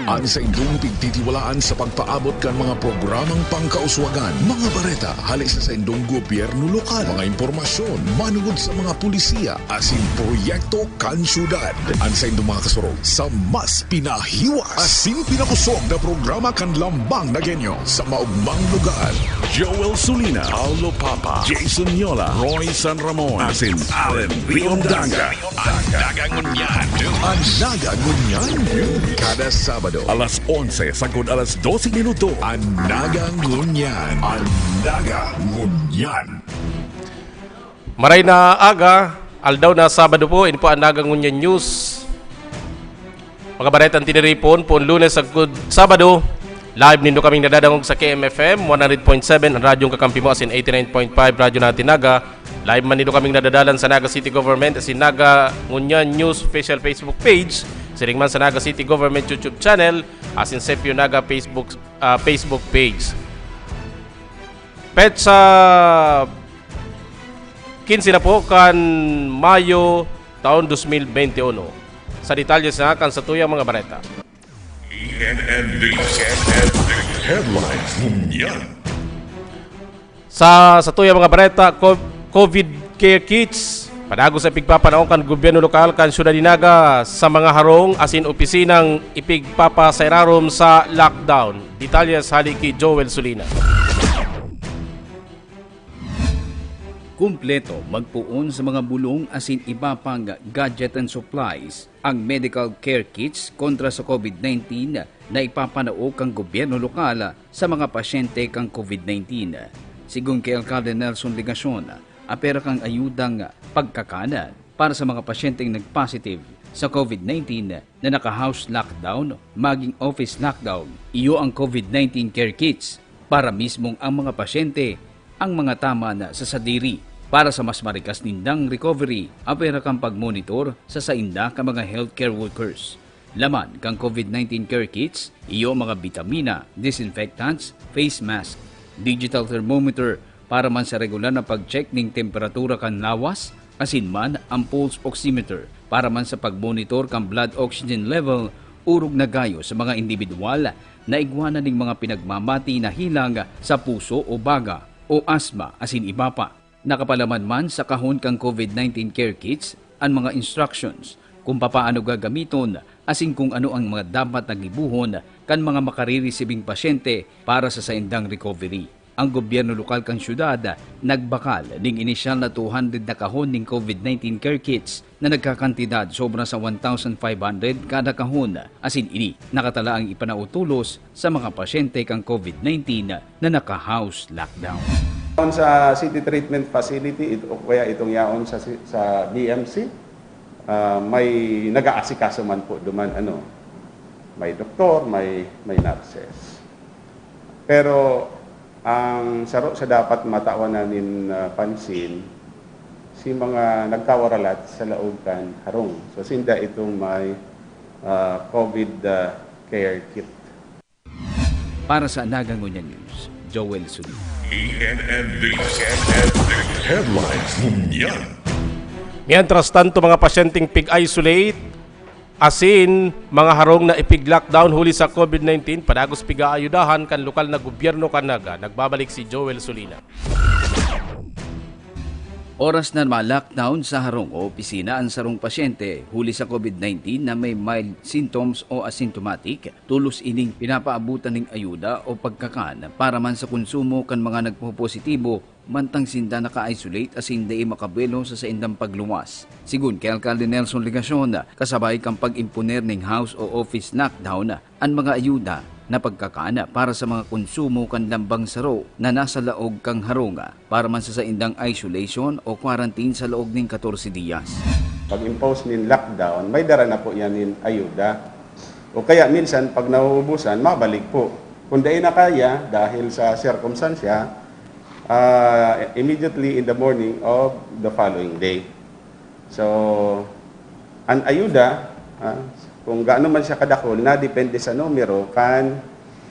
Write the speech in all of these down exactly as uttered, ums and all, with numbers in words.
An saindong pigtitiwalaan sa pagpaabot kan mga programang pangkauswagan, mga bareta hali sa saindong gobyerno lokal, mga impormasyon manungod sa mga pulisiya asin proyekto kan syudad. An saindong mga kasurog sa mas pinahiwas asin pinakosog na programa kan Lambang na Genyo sa maogmang lugar. Joel Sulina, Paulo Papa, Jason Yola, Roy San Ramon, asin Allen Riondanga. An Naga Ngunyan. An Naga Ngunyan. Kada Sabado. Alas onse sagkod alas dose minuto. An Naga Ngunyan. An Naga Ngunyan. Maray na aga, aldaw na Sabado po, ini po an Naga Ngunyan News. Mga baretang tiniripon, poon Lunes sagkod Sabado, live nindo kaming nadadangog sa K M F M one hundred point seven, an radyong kakampi mo, asin eighty-nine point five Radyo Natin Naga. Live man nindo kaming nadadalan sa Naga City Government asin Naga Ngunyan News official Facebook page, siring man sa Naga City Government YouTube channel, asin Sepyo Naga Facebook, ah, Facebook page. Petsa quince na po kan Mayo taon dos mil bente uno. Sa detalye sa kan satuyang mga bareta. E N N D, E N N D Headlines Ngunyan. Sa satuyang mga bareta, co-, COVID care kits, padagos sa pigpapanao kan gobyerno lokal kan Syudad nin Naga sa mga harong asin opisinang ipigpapa sa irarom sa lockdown. Detalye sa hali ki Joel Sulina. Kumpleto magpoon sa mga bulong asin iba pang gadget and supplies ang medical care kits kontra sa COVID nineteen na ipapanao kan gobyerno lokal sa mga pasyente kan COVID nineteen. Sigon ki Alkalde Nelson Legacion, apera kan ayudang pagkakan para sa mga pasyenteng nag-positive sa COVID nineteen na naka-house lockdown, maging office lockdown. Iyo ang COVID nineteen care kits para mismong ang mga pasyente ang mga taman sa sadiri. Para sa mas marikas nindang recovery, apera kan pagmonitor sa sainda ka mga healthcare workers. Laman kan COVID nineteen care kits, iyo mga bitamina, disinfectants, face mask, digital thermometer para man sa regular na pag-check ning temperatura kan lawas, asin man ang pulse oximeter para man sa pagmonitor kan blood oxygen level, orog na gayo sa mga indibidwal na igwa na ning mga pinagmamati na hilang sa puso o baga o asma asin iba pa. Nakapalaman man sa kahon kan COVID nineteen care kits an mga instructions kung papaano gagamiton asin kung ano ang mga dapat na gibohon kan mga makaririsibing pasyente para sa saindang recovery. Ang gobyerno lokal kan syudad nagbakal ning inisyal na two hundred na kahon ning COVID nineteen care kits na nagkakantidad sobra sa one thousand five hundred kada kahon. Asin ini, nakatala ang ipanao tolos sa mga pasyente kan COVID nineteen na naka-house lockdown. Sa city treatment facility, ito, o kaya itong yaon sa si-, sa B M C, ah, may nag-aasikaso man po duman, ano, may doktor, may, may nurses. Pero ang saro sa dapat matawan na nin, ah, pansin, si mga nagkawaralat sa laog kan harong. So, sinda itong may, ah, COVID, ah, care kit. Para sa Naga Ngunyan News, Joel Suli. E N N D, E N N D Headlines Ngunyan. Mientras tanto, mga pasyenteng pig-isolate, asin mga harong na ipig-lockdown huli sa COVID nineteen, padagos pig-aayudahan kan lokal na gobyerno kan Naga. Nagbabalik si Joel Sulina. Oras na ma-lockdown sa harong o opisina ang sarong pasyente huli sa COVID nineteen na may mild symptoms o asymptomatic, tolos ining pinapaabotan ning ayuda o pagkakan para man sa konsumo kan mga nagpopositibo mantang sinda naka-isolate asin dai makabuelo sa saindang pagluwas. Sigon ki Alkalde Nelson Legacion, kasabay kan pag-imponer ning house o office lockdown, an mga ayuda na pagkakan para sa mga konsumo kan lambang saro na nasa laog kan harong para man sa saindang isolation o quarantine sa laog nin katorse diyas. Pag-impose nin lockdown, may dara na po yan nin ayuda. O kaya minsan, pag nauubusan, mabalik po. Kung dai na kaya, dahil sa sirkumstansya, ah, immediately in the morning of the following day. So, an ayuda, ah, kung gaano man siya kadakul, nadepende sa numero kan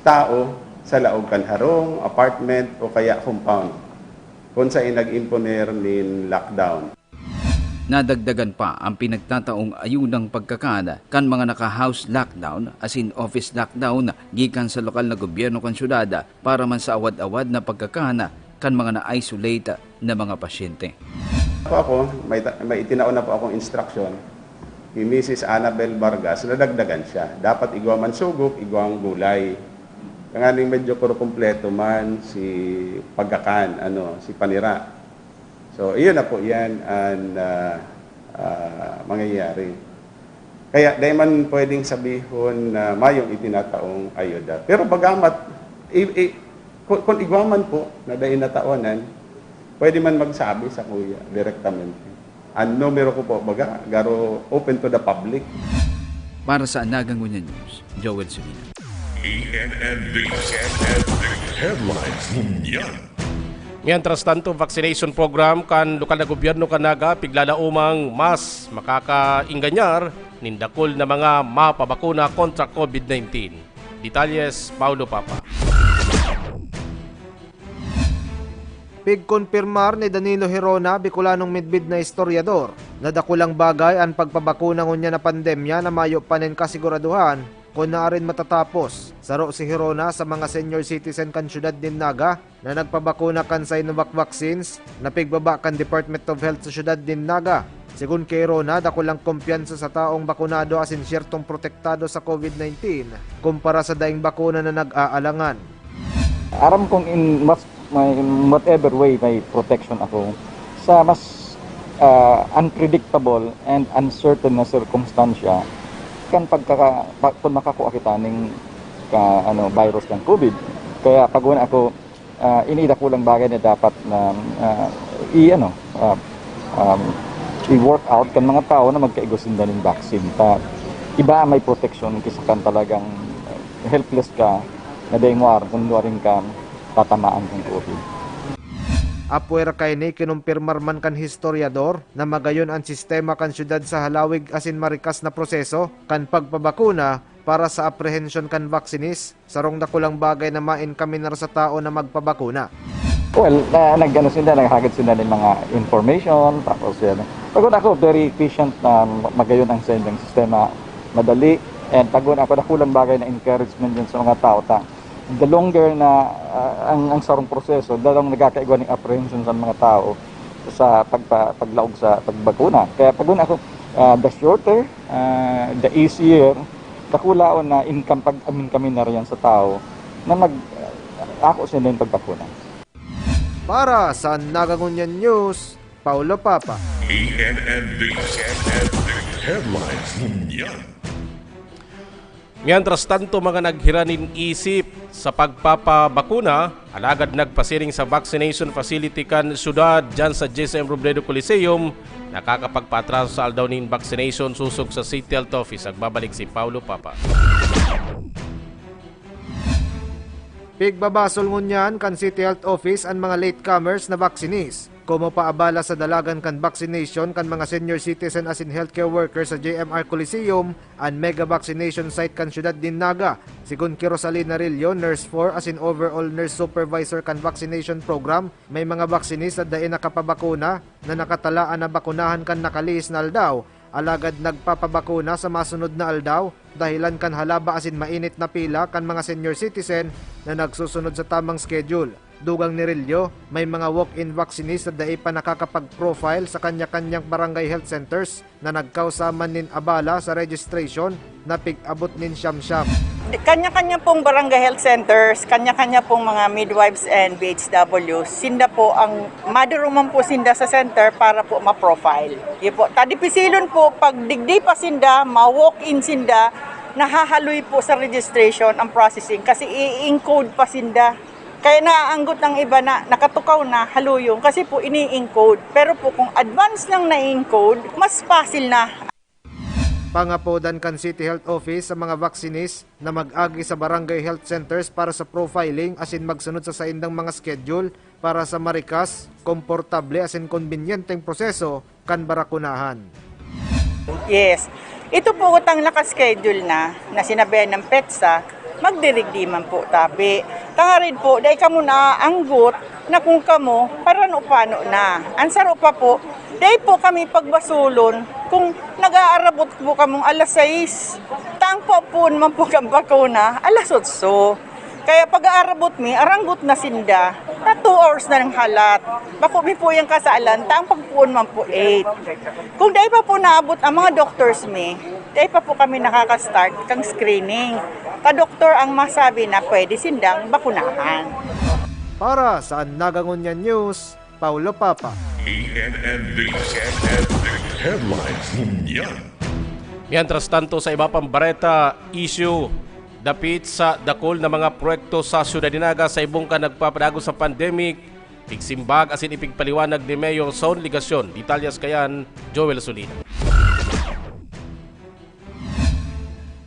tao sa laog kan harong, apartment, o kaya compound, kung saen nag-imponer nin lockdown. Nadagdagan pa ang pinagtataong ayudang pagkakan kan mga naka-house lockdown asin office lockdown gikan sa lokal na gobyerno kan syudad para man sa awad-awad na pagkakan kan mga na-isolate na mga pasyente. Po ako, may, ta- may itinao na po akong instruction kay Missus Annabel Vargas, nadagdagan siya. Dapat igwa man sugop, igwa ang gulay. Tanganing medyo kumpleto man si pagkakan, ano, si panira. So, iyon na po yan ang ah, ah, mangyayari. Kaya dai man pwedeng sabihon na mayong itinataong ayuda. Pero bagamat, i, i, kung, kung igwa man po na dai natawanan, pwede man magsabi sa kuya direktamente. Ang numero ko po, baga, garo open to the public. Para sa Anagang Ngunyan News, Joel Sulina. E N N D, E N N D Headlines Ngunyan. Mientras tanto, vaccination program kan lokal na gobyerno kan Naga piglalaomang mas makakaingganyar nin dakul na mga mapabakuna kontra COVID nineteen. Detalles, Paulo Papa. Pigkonpirmar ni Danilo Hirona, Bicolanong midbid na istoryador, na dakulang bagay an pagpabakuna ngunyan na pandemya na mayo pa nin kasiguraduhan kun naarin matatapos. Saro si Hirona sa mga senior citizen kan syudad nin Naga na nagpabakuna kan Sinovac vaccines na pigbaba kan Department of Health sa syudad nin Naga. Sigon ki Hirona, dakulang kumpiyansa sa taong bakunado asin syertong protektado sa COVID nineteen kumpara sa daing bakuna na nag-aalangan. Aram kong in, mas, may, in whatever way may protection ako sa mas ah, unpredictable and uncertain na sirkumstansya kan pagkaka, pa, kung makakua kita ning ka, ano, virus ng COVID. Kaya pag ako, ah, ini dakulang bagay na dapat na ah, i ano, ah, um, i-work out kan mga tao na magkaigo sinda ning vaccine. Ta iba may protection kisa kan talagang helpless ka na dai mo aram kung nuarin ka tatamaan kan COVID. Apwera kaini, kinumpirmar man kan historiador na magayon an sistema kan syudad sa halawig asin marikas na proseso kan pagpabakuna para sa aprehensyon kan vaksinis, sarong dakulang bagay na mainkaminar sa tao na magpabakuna. Well, na, nag-ano sila, naghagad sila ng mga information, tapos yan. Pagod ako, very efficient na magayon ang sending sistema, madali, and pagod ako, dakulang bagay na encouragement yun sa mga tao. Ta, the longer na ah, ang, ang sarong proseso, lalong nagkakaigwa ng apprehension sa mga tao sa pagpa, paglaog sa pagbakuna. Kaya pagod ako, ah, the shorter, ah, the easier, dakulaon na income pag-amin kami na riyan sa tao na mag, ako sila yung pagbakuna. Para sa Nagangunyan News, Paulo Papa. E N N D, E N N D Headlines Ngunyan. Mientras tanto, mga naghira nin isip sa pagpapabakuna, alagad nagpasiring sa vaccination facility kan syudad dyan sa J C M Robredo Coliseum, nakakapagpaatraso sa aldaw nin vaccination sosog sa City Health Office. Nagbabalik si Paulo Papa. Pigbabasol ngunyan kan City Health Office an mga latecomers na vaccinees. Komo pa abala sa dalagan kan vaccination kan mga senior citizen asin healthcare workers sa J M R Coliseum, an mega vaccination site kan syudad nin Naga. Sigon ki Rosalina Rillo, Nurse four asin overall nurse supervisor kan vaccination program, may mga vaccinees na dai nakapabakuna na nakatalaan na bakunahan kan nakalihis na aldaw, alagad nagpapabakuna sa masunod na aldaw dahilan kan halaba asin mainit na pila kan mga senior citizen na nagsusunod sa tamang schedule. Dugang ni Rillo, may mga walk-in vaccinees na dai pa nakakapag-profile sa kanya-kanyang barangay health centers na nagkausa man nin abala sa registration na pig-abot nin siyam-siyam. Kanya-kanya pong barangay health centers, kanya-kanya pong mga midwives and B H W, sinda po ang maduruman po sinda sa center para po ma-profile. Yun po, tadipisilon po, pag digdi pa sinda, ma-walk-in sinda, nahahaloy po sa registration ang processing kasi i-encode pa sinda. Kaya naaanggot ang iba na nakatukaw na, haluyong, kasi po ini-encode. Pero po kung advance nang na-encode, mas pasil na. Pangapodan kan City Health Office sa mga vaccinees na mag-agi sa barangay health centers para sa profiling asin magsunod sa saindang mga schedule para sa marikas, komportable asin konbinyenteng proseso kan barakunahan. Yes. Ito po utang naka-schedule na, na sinabihan ng petsa, Magdirigdi man po tabi. Tangarig po, dai kamo naaanggot na kung kamo parano-pano na. Ang saro pa po, dai po kami pagbasulon kung nag-aarabot po kamong alas sais. Tang po po naman po kang bakuna, alas otso. Kaya pag-aarabot mi, aranggot na sinda. Na two hours na ng halat. Bako mi po yung kasalan, tang pagpuon man po eight. Kung dai pa po naabot ang mga doctors mi, dai pa po kami nakaka-start kang screening. Ka-doktor ang masabi na pwede sindang bakunahan. Para sa An Naga Ngunyan News, Paulo Papa. E N N D, E N N D Headlines Ngunyan. Mientras tanto, sa iba pang bareta, issue, dapit sa dakul na mga proyekto sa Syudad ni Naga sa ibong kan nagpapadagos sa pandemic, pigsimbag asin ipigpaliwanag ni Mayor Son Legacion. Detalyes kayan, Joel Solina.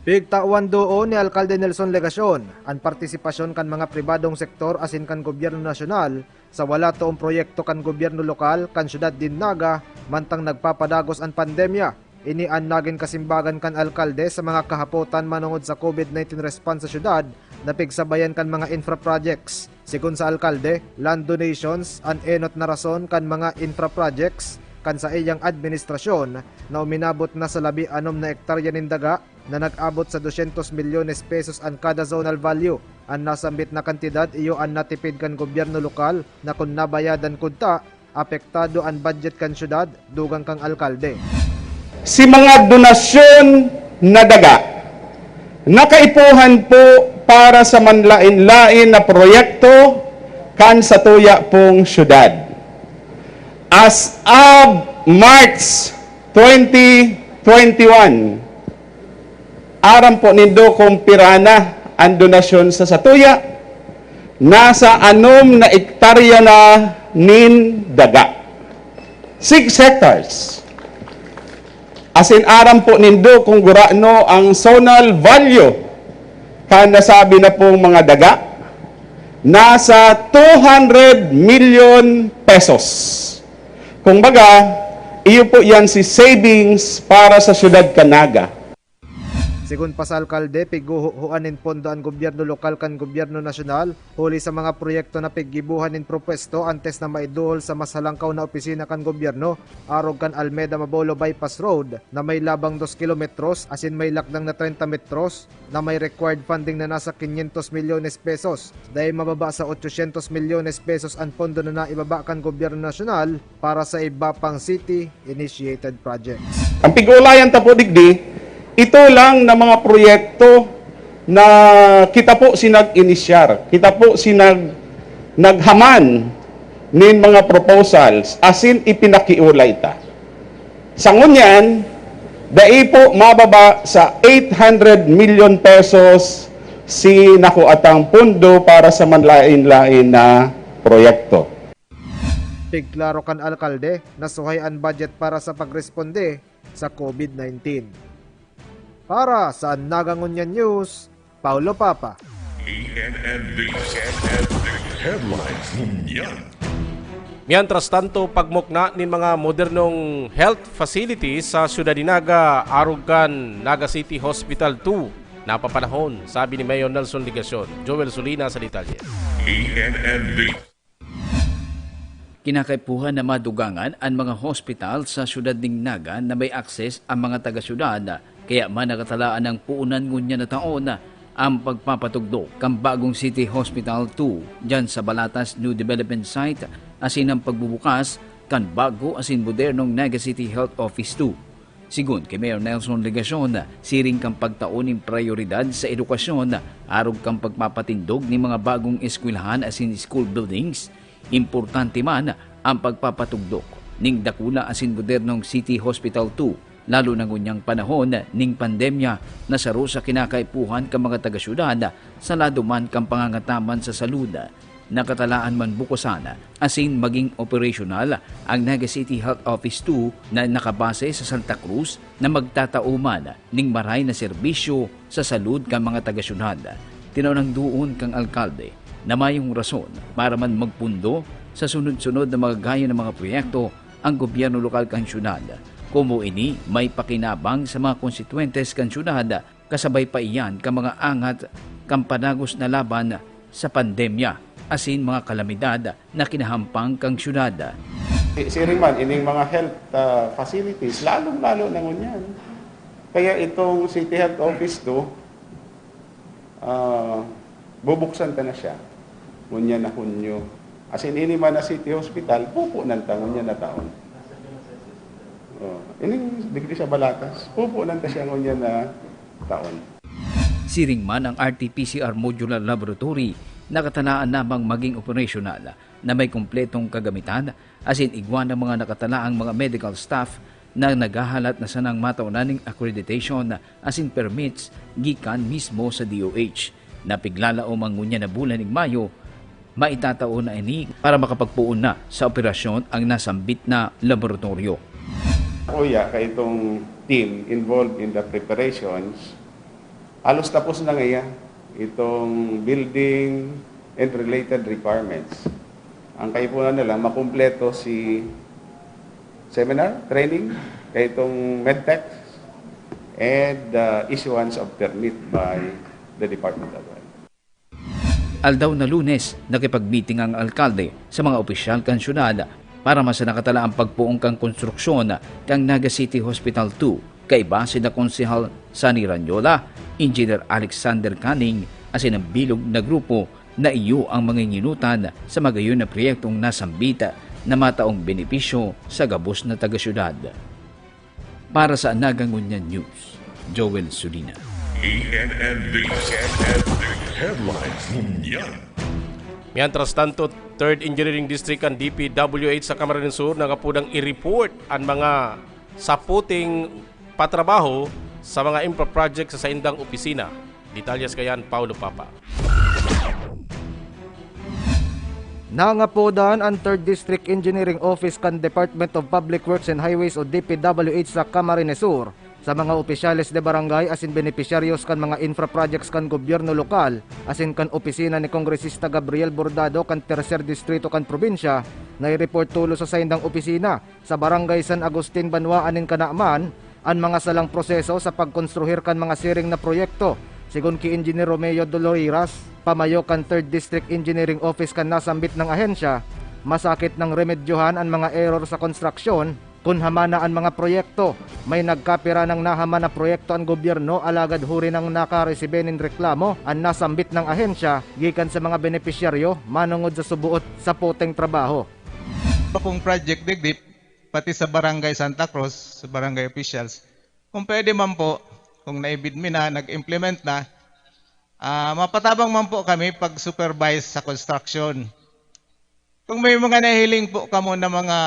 Pigtawan duon ni Alkalde Nelson Legacion an partisipasyon kan mga pribadong sektor asin kan gobyerno nasyonal sa wala toong proyekto kan gobyerno lokal kan syudad nin Naga mantang nagpapadagos an pandemya. Ini an nagin kasimbagan kan alkalde sa mga kahapotan manongod sa COVID nineteen response sa syudad na pigsabayan kan mga infra projects. Sigon sa alkalde, land donations an enot na rason kan mga infra projects kan saiyang administrasyon na uminabot na sa labi anom na ektarya nin daga na nag-abot sa dosyentos milyones pesos an kada zonal value. An nasambit na kantidad iyo an natipid kan gobyerno lokal na kun nabayadan kudta, apektado an budget kan syudad, dugang kan alkalde. Si mga donasyon na daga, nakaipuhan po para sa manlain-lain na proyekto kan satuya pong syudad. As of March twenty twenty-one, aram po nindo kung pira na an donasyon sa satuya? Nasa anom na ektarya na nin daga. Six hectares. Asin aram po nindo kung gurano ang zonal value kan nasabi na pong mga daga? Nasa two hundred million pesos. Kung baga, iyo po yan si savings para sa syudad kan Naga. Sigon pa sa alkalde, pighuhuan nin pondo an gobyerno lokal kan gobyerno nasyonal huli sa mga proyekto na piggibohan nin propwesto antes na maiduhol sa mas halangkaw na opisina kan gobyerno arog kan Almeda Mabolo Bypass Road na may labang dos kilometros asin may lakdang na treinta metros na may required funding na nasa quinientos milyones pesos. Dai mababa sa ochocientos milyones pesos an pondo na naibaba kan gobyerno nasyonal para sa iba pang city-initiated projects. Ang pig-ulayan ta po digdi, ito lang na mga proyekto na kita po si nag-inisyar, kita po si nag naghaman nin mga proposals asin ipinakiulay ta. Sa ngunyan, dai po mababa sa eight hundred million pesos si nakuatang pondo para sa manlain-lain na proyekto. Pigklaro kan alkalde na suhay an budget para sa pagresponde sa COVID nineteen. Para sa Naga Ngunyan News, Paulo Papa. E N N D, E N N D Headlines Ngunyan. Mientras tanto, pagmukna nin mga modernong health facilities sa Syudad ni Naga, arog kan Naga City Hospital two, napapanahon, sabi ni Mayor Nelson Legacion. Joel Solina sa detalye. E N N D. Kinakaipuhan na madugangan an mga hospital sa syudad nin Naga na may access ang mga taga-syudad, kaya man nakatalaan ng puunan ngunyan na taon ang pagpapatugdok kan bagong City Hospital two dyan sa Balatas New Development Site asin ang pagbubukas kan bago asin modernong Naga City Health Office two. Sigon ki Mayor Nelson Legacion, siring kan pagtao nin prayoridad sa edukasyon, arog kan pagpapatindog nin mga bagong eskwelahan asin school buildings, importante man ang pagpapatugdok nin dakula asin modernong City Hospital two, lalo na ngunyang panahon nin pandemya na saro sa kinakaipuhan kan mga taga-syudad sa lado man kan pangangataman sa salud. Nakatalaan man bukosan asin maging operasyonal ang Naga City Health Office two na nakabase sa Santa Cruz na magtatao man nin maray na serbisyo sa salud kan mga taga-syudad. Tinaw nang duon kan alkalde na mayong rason para man magpundo sa sunod-sunod na magagayon na mga proyekto ang gobyerno lokal kan syudad, komo ini may pakinabang sa mga konstituyentes kan syudad, kasabay pa iyan kan mga angat kan padagos na laban sa pandemya asin mga kalamidad na kinahampang kan syudad. Siring man, ining mga health ah, facilities, lalong-lalo na ngunyan. Kaya itong City Health Office two, ah, bubuksan ta na siya ngunyan na Hunyo. As in, ini man na City Hospital, pupunan ta ngunyan na taon. Oh, ining digdi sa Balatas, pupunan ta siya ngunyan na taon. Siring man, ang R T P C R Modular Laboratory nakatalaan namang maging operasyonal na may kumpletong kagamitan asin igwa na mga nakatalaang mga medical staff na naghahalat na sanang matao na ning accreditation asin permits gikan mismo sa D O H. Na piglalaom an ngunyan na bulan nin Mayo, maitatao na ini para makapagpoon na sa operasyon ang nasambit na laboratoryo. Uya, kaitong team involved in the preparations, halos tapos na ngaya itong building and related requirements. Ang kaipunan nila, makumpleto si seminar, training, kaitong medtech, and uh, issuance of permit by the Department of Health. Aldaw na Lunes, nakipagmiting ang alkalde sa mga opisyal kan syudad para mas nakatala ang pagpoon kan konstruksyon kan Naga City Hospital two, kaiba sina Konsehal Sunny Ranyola, Engineer Alexander Canning, asin ang bilog na grupo na iyo ang manginginutan sa magayon na proyektong nasambit na mataong benepisyo sa gabos na taga-syudad. Para sa Naga Ngunyan News, Joel Sulina. E N N D, E N N D Headlines Ngunyan. Mientras tanto, Third Engineering District kan D P W H sa Camarines Sur nangapudang i-report an mga saputing patrabaho sa mga infra project sa saindang opisina. Detalles kayan, Paulo Papa. Nangapodan an Third District Engineering Office kan Department of Public Works and Highways o D P W H sa Camarines Sur sa mga opisyales de barangay asin benepisyaryos kan mga infra projects kan gobyerno lokal asin kan opisina ni Kongresista Gabriel Bordado kan Tercer Distrito kan probinsya na i-report tulos sa saindang opisina sa Barangay San Agustin, Banwaan nin Kanaman, an mga salang proseso sa pagkonstruhir kan mga siring na proyekto. Segun ki Engineer Romeo Doloriras, pamayo kan Third District Engineering Office kan nasambit nang ahensya, masakit nang remedyohan an mga error sa konstruksyon kun hamana an mga proyekto. May nagkapira nang nahaman na proyekto an gobyerno alagad huri nang nakaresibe nin reklamo an nasambit nang ahensya gikan sa mga benepisyaryo manongod sa suboot sa poteng trabaho. Akong project digdi, pati sa Barangay Santa Cruz, sa barangay officials, kung pwede man po, kung naibid mi na, nag-implement na, ah, mapatabang man po kami pag-supervise sa construction. Kung may mga nahiling po kamo na mga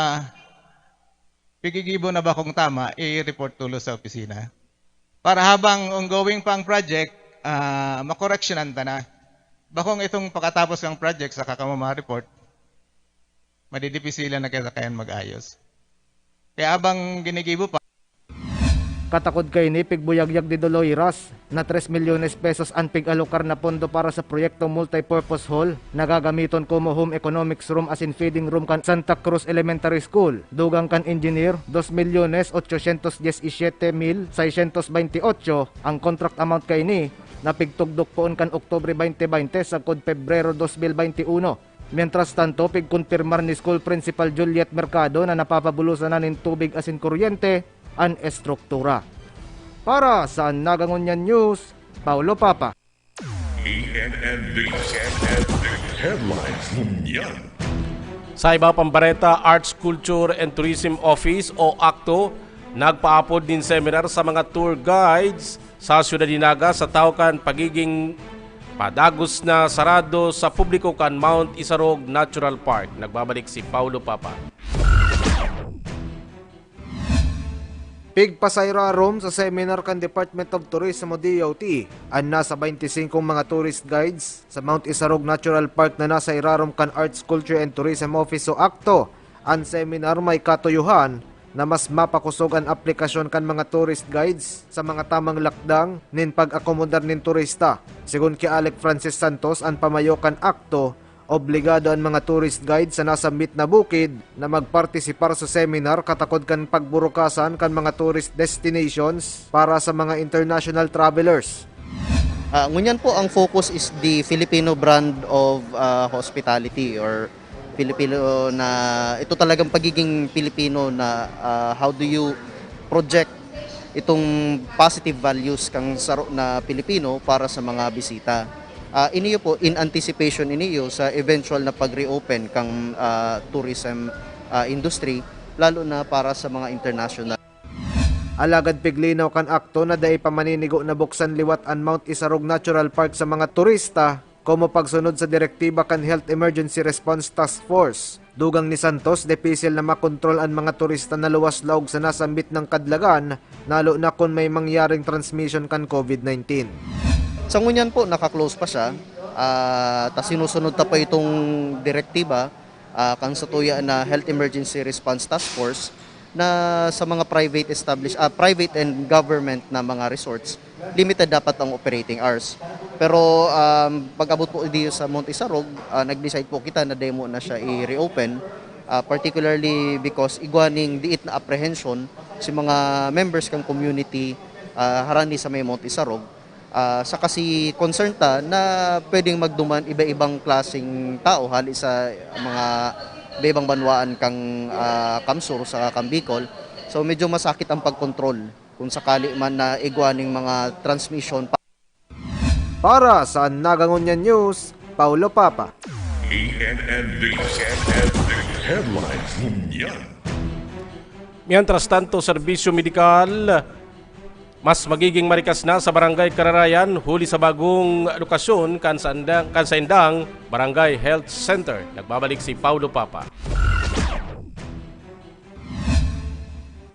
pigigibo na bakong tama, i-report tulos sa opisina. Para habang ongoing pa ang project, ah, makoreksyonan ta na. Bakong itong pakatapos ng project, saka kamo ma-report, madidipisilan na kita kayan mag-ayos. Kaya habang ginigibo pa, Katakod kaini, pigbuyagyag ni Doloiras na tres milyones pesos an pig-alokar na pondo para sa proyekto multipurpose hall na gagamiton komo home economics room asin feeding room kan Santa Cruz Elementary School. Dugang kan engineer, dos milyones ochocientos diecisiete mil seiscientos veintiocho ang contract amount kaini na pigtugdok poon kan Oktubre twenty twenty sagkod Pebrero dos mil bente uno. Mientras tanto, pigkonpirmar ni School Principal Juliet Mercado na napapabulosan na nin tubig asin kuryente an estruktura. Para sa Nagangunyan News, Paulo Papa. E N N D, E N N D Headlines Ngunyan. Sa iba pang bareta, Arts, Culture and Tourism Office o akto nagpaapod nin seminar sa mga tour guides sa siyudad nin Naga sa taw kan pagiging padagos na sarado sa publiko kan Mount Isarog Natural Park. Nagbabalik si Paulo Papa. Pigpasairarom sa seminar kan Department of Tourism o D O T an nasa twenty-five mga tourist guides sa Mount Isarog Natural Park na nasa irarom kan Arts, Culture and Tourism Office o akto. An seminar may katuyohan na mas mapakosog an aplikasyon kan mga tourist guides sa mga tamang lakdang nin pag-akomodar nin turista. Segun ki Alec Francis Santos, an pamayo kan akto, obligado an mga tourist guide sa nasambit na bukid na magpartisipar sa seminar katakod kan pagburukasan kan mga tourist destinations para sa mga international travelers. Ah, ngunyan po, ang focus is the Filipino brand of, ah, hospitality, or Filipino na, ito talagang pagiging Pilipino na, ah, how do you project itong positive values kang saro na Pilipino para sa mga bisita. Ah, iniyo po, in anticipation iniyo sa eventual na pag-reopen kang, ah, tourism, ah, industry, lalo na para sa mga international. Alagad piglinaw kan akto na dai pa maninigo na buksan liwat an Mount Isarog Natural Park sa mga turista, komo pagsunod sa direktiba kan Health Emergency Response Task Force. Dugang ni Santos, dipisil na makontrol an mga turista na luwas laog sa nasambit nang kadlagan, lalo na kun may mangyaring transmission kan COVID nineteen. Sa ngunyan po, naka-close pa siya. Ah, ta sinusunod ta pa itong direktiba, ah, kan satuya na Health Emergency Response Task Force, na sa mga private establish-, ah, private and government na mga resorts, limited dapat ang operating hours. Pero, um, pag-abot po dito sa Mount Isarog, ah, nag-decide po kita na demo na siya i-reopen, ah, particularly because igwa ning diit na apprehension si mga members kang community, ah, harani sa may Mount Isarog. Ah, saka si concern ta na pwedeng magduman iba-ibang klaseng tao hali sa mga iba-ibang banwaan kang, ah, Kamsur sa Kambicol. So, medyo masakit ang pagkontrol kung sakali man na igwa ning mga transmission pa. Para sa Nagangonyan News, Paulo Papa. E N N D, E N N D Headlines ngunyan. Mientras tanto, serbisyo medikal, mas magiging marikas na sa Barangay Kararayan huli sa bagong lokasyon kan sa andang, kan sa indang Barangay Health Center. Nagbabalik si Paulo Papa.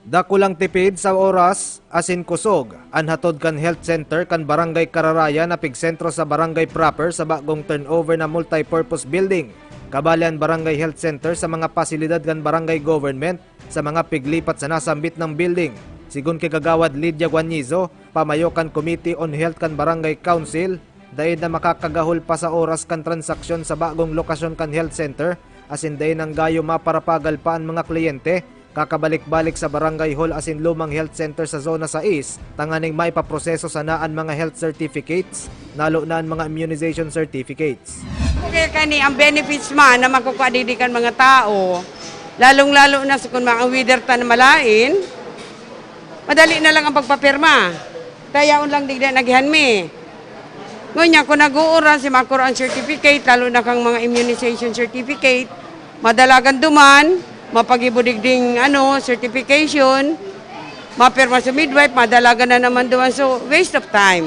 Dakulang tipid sa oras asin kusog an hatod kan health center kan Barangay Kararayan na pigsentro sa barangay proper sa bagong turnover na multipurpose building. Kabali an Barangay Health Center sa mga pasilidad kan barangay government sa mga piglipat sa nasambit nang building. Sigon ki Kagawad Lydia Guanizo, pamayo kan Committee on Health kan Barangay Council, dai na makakagahol pa sa oras kan transaksyon sa bagong lokasyon kan health center, asin dai nang gayo maparapagal pa an mga kliyente kakabalik-balik sa barangay hall asin lumang health center sa Zona sais, tanganing maipaproseso sana an mga health certificates, lalo na an mga immunization certificates. Kaya kani ang benefits man na makukuha digdi kan mga tao, lalong-lalo na sa kun mga weather ta na malain, madali na lang ang pagpapirma. Tayaon lang digdi nagihan mi. Ngunyan, kung nag-uuran si makuro ang certificate, lalo na kang mga immunization certificate, madalagan duman, mapagibo digding, ano, certification, mapirma sa midwife, madalagan na naman duman. So, waste of time.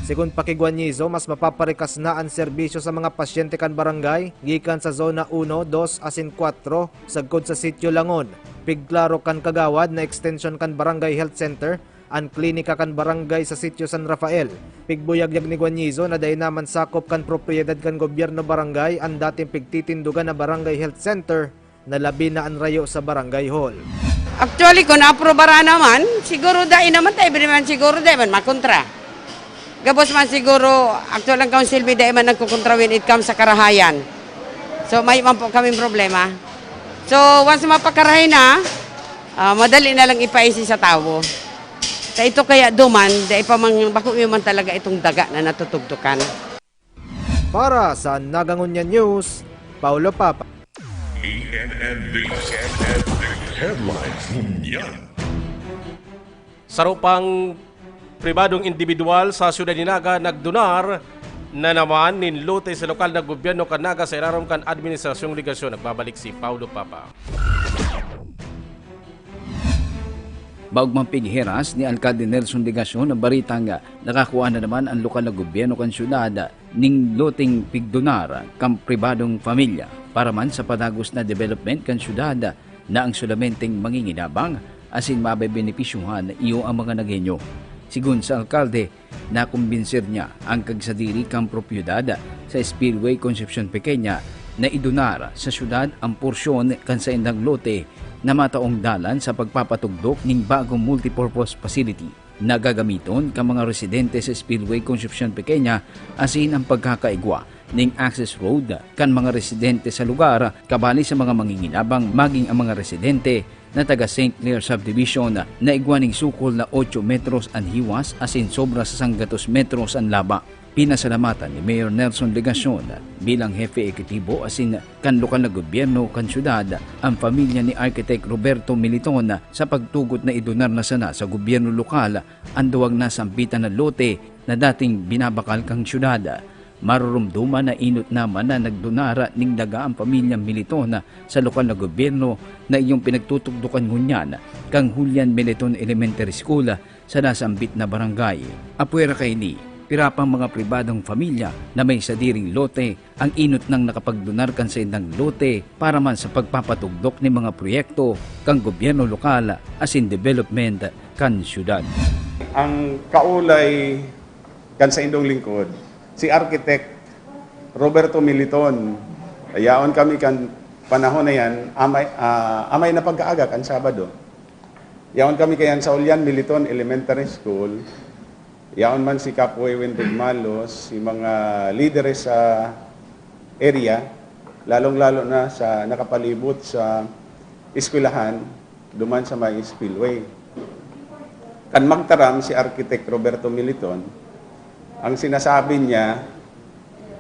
Sigon pa ki Guanizo, mas mapaparikas na an serbisyo sa mga pasyente kan barangay gikan sa Zona uno, dos asin kuwatro, sagkod sa Sitio Langon. Pigklaro kan kagawad na extension kan Barangay Health Center an klinika kan barangay sa Sitio San Rafael. Pigbuyagyag ni Guanizo na dai naman sakop kan propiedad kan gobyerno barangay an dating pigtitindogan na Barangay Health Center, na labi na an rayo sa barangay hall. Actually, kung aprobaran naman, siguro dai naman tayo, man siguro dai man makontra. Gabos man siguro, actual ang council, may dai man nagkukontra when it comes sa karahayan. So, may man po kaming problema. So, once mapakarahay na, ah, madali na lang ipaisi sa tawo. Sa ito kaya duman, dai pa man, bako yun man talaga itong daga na natutugtukan. Para sa Nagangonyan News, Paulo Papa. E N N D, E N N D Headlines ngunyan. Saro pang pribadong indibidwal sa siyudad ni Naga nagdonar na naman nin lote sa lokal na gobyerno kan Naga sa irarom kan Administrasyong Legasyon. Nagbabalik si Paulo Papa. Baog man pighiras ni Alkalde Nelson Legasyon an baritang nakakua na naman an lokal na gobyerno kan syudad ning loteng pigdonar kan pribadong pamilya para man sa padagos na development kan syudad, na ang solamenteng manginginabang asin mabebenepisyuhan iyo ang mga Nagueño. Sigon sa alkalde, nakombenser niya an kagsadiri kan propiedad sa Spillway Concepcion Pequeña na idonar sa syudad an porsyon kan saindang lote na mataong dalan sa pagpapatugdok nin bagong multipurpose facility na gagamiton kan mga residente sa Spillway Concepcion Pequeña asin an pagkakaigwa ning access road kan mga residente sa lugar, kabali sa mga manginginabang maging ang mga residente na taga Saint Clair Subdivision na igwa ning sukol na otso metros an hiwas asin sobra sa sanggatos metros an laba. Pinasalamatan ni Mayor Nelson Legacion bilang hepe ehekutibo asin kan lokal na gobyerno kan syudad ang pamilya ni Architect Roberto Militon sa pagtugot na idonar na sana sa gobyerno lokal an duwang nasambitan na lote na dating binabakal kan syudad. Marurumduman na inot naman na nagdonar nin daga ang pamilya Militon sa lokal na gobyerno na iyong pinagtutukdokan ngunyan kan Julian Militon Elementary School sa nasambit na barangay. Apwera kaini, pira pang mga pribadong pamilya na may sadiring lote ang inot nang nakapagdonar kan saindang lote para man sa pagpapatukdok nin mga proyekto kan gobyerno lokal asin development kan syudad. Ang kaulay kan saindong lingkod, si Architect Roberto Militon. Yaon kami kan panahon na yan, amay, ah, amay na pagkaaga kan Sabado. Yaon kami kayan sa Julian Militon Elementary School. Yaon man si Kap Wewin Dugmalos, si mga lideres sa area, lalong-lalo na sa nakapalibot sa eskwelahan, duman sa may spillway. Kan magtaram si Architect Roberto Militon, ang sinasabi niya,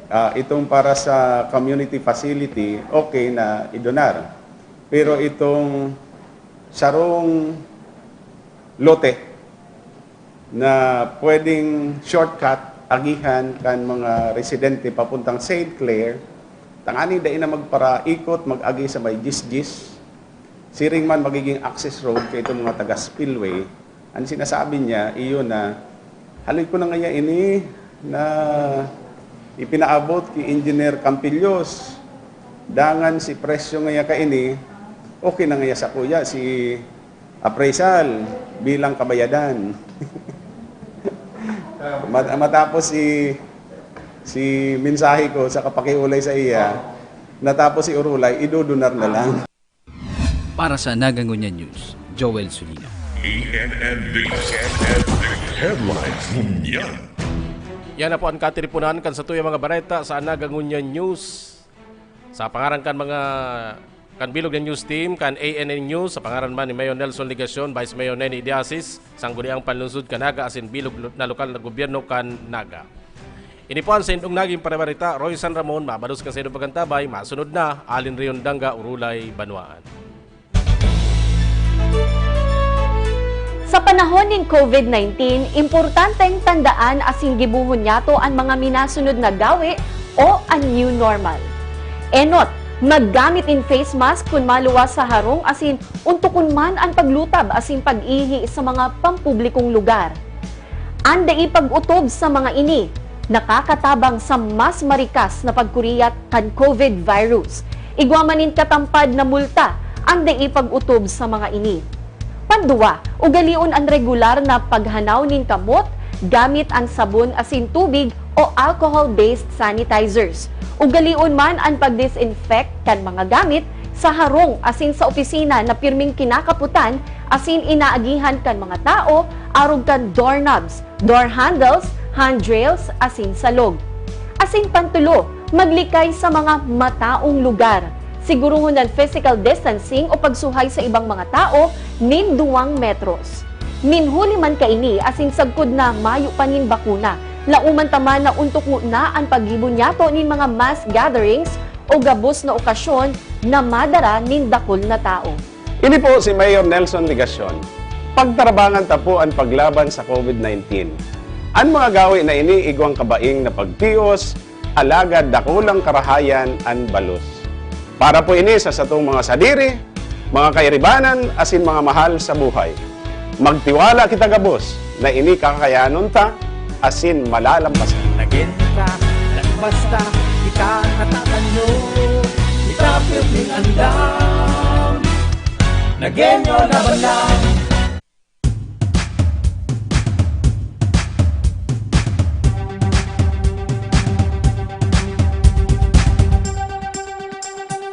ah, itong para sa community facility, okay na idonar. Pero itong sarong lote na pwedeng shortcut, agihan kan mga residente papuntang Saint Clair, tangani dai na magparaikot, mag-agi sa may Gisgis. Siring man magiging access road kay itong mga taga Spillway. Ang sinasabi niya, iyo na, haloy ko na ngaya ini na ipinaabot ki Engineer Campillos. Dangan si presyo ngaya kaini, okay na ngaya sa kuya, si appraisal bilang kabayadan. Mat-, matapos si, si mensahe ko sa kapakiulay sa iya, natapos si Urulay, idudunar na lang. Para sa Naga Ngunyan News, Joel Sulino. E N N News. Headlines ngunyan. Yan na po ang katiripunan kan satuyang mga bareta sa Naga Ngunyan News. Sa pangaran kan mga kan bilog na news team kan A N N News, sa pangaran man ni Mayor Nelson Legacion, Vice Mayor Neni Idiasis, Sangguniang Panlungsod kan Naga asin bilog lo-, na lokal na gobyerno kan Naga. Ini po an saindong naging parebareta, Roy San Ramon, mabalos kan saindong pagkantabay, masunod na, Alin Rion Dangga, Urulay, Banwaan. Sa panahon nin COVID nineteen, importanteng tandaan asin gibohon niyato an mga minasunod na gawi o an new normal. Enot, maggamit nin face mask kun maluwas sa harong asin ontokon man an paglutab asin pag-ihi sa mga pampublikong lugar. An dai pag-otob sa mga ini nakakatabang sa mas marikas na pagkuriyat kan COVID virus. Igwa man nin katampad na multa an dai pag-otob sa mga ini. Panduwa, ugalion an regular na paghanaw nin kamot gamit an sabon asin tubig o alcohol-based sanitizers. Ugalion man an pag-disinfect kan mga gamit sa harong asin sa opisina na pirming kinakapotan asin inaagihan kan mga tao arog kan doorknobs, door handles, handrails, asin salog. Asin pantulo, maglikay sa mga mataong lugar. Siguruhon an physical distancing o pagsuhay sa ibang mga tao nin duwang metros. Nin huli man kaini asin sagkod na mayo pa nin bakuna, lauman ta man na ontokon na an paggibo niyato nin mga mass gatherings o gabos na okasyon na madara nin dakul na tao. Ini po si Mayor Nelson Legacion. Pagtarabangan ta po an paglaban sa COVID nineteen. An mga gawi na ini igwang kabaing na pagtios, alagad dakulang karahayan an balos. Para po ini sa satong mga sadiri, mga kairibanan, asin mga mahal sa buhay. Magtiwala kita gabos na ini kakayanon ta asin malalampasan. Nagin ta, nagbasta, kita natatanyo, kita pirming andam. Nagenyo laban lang.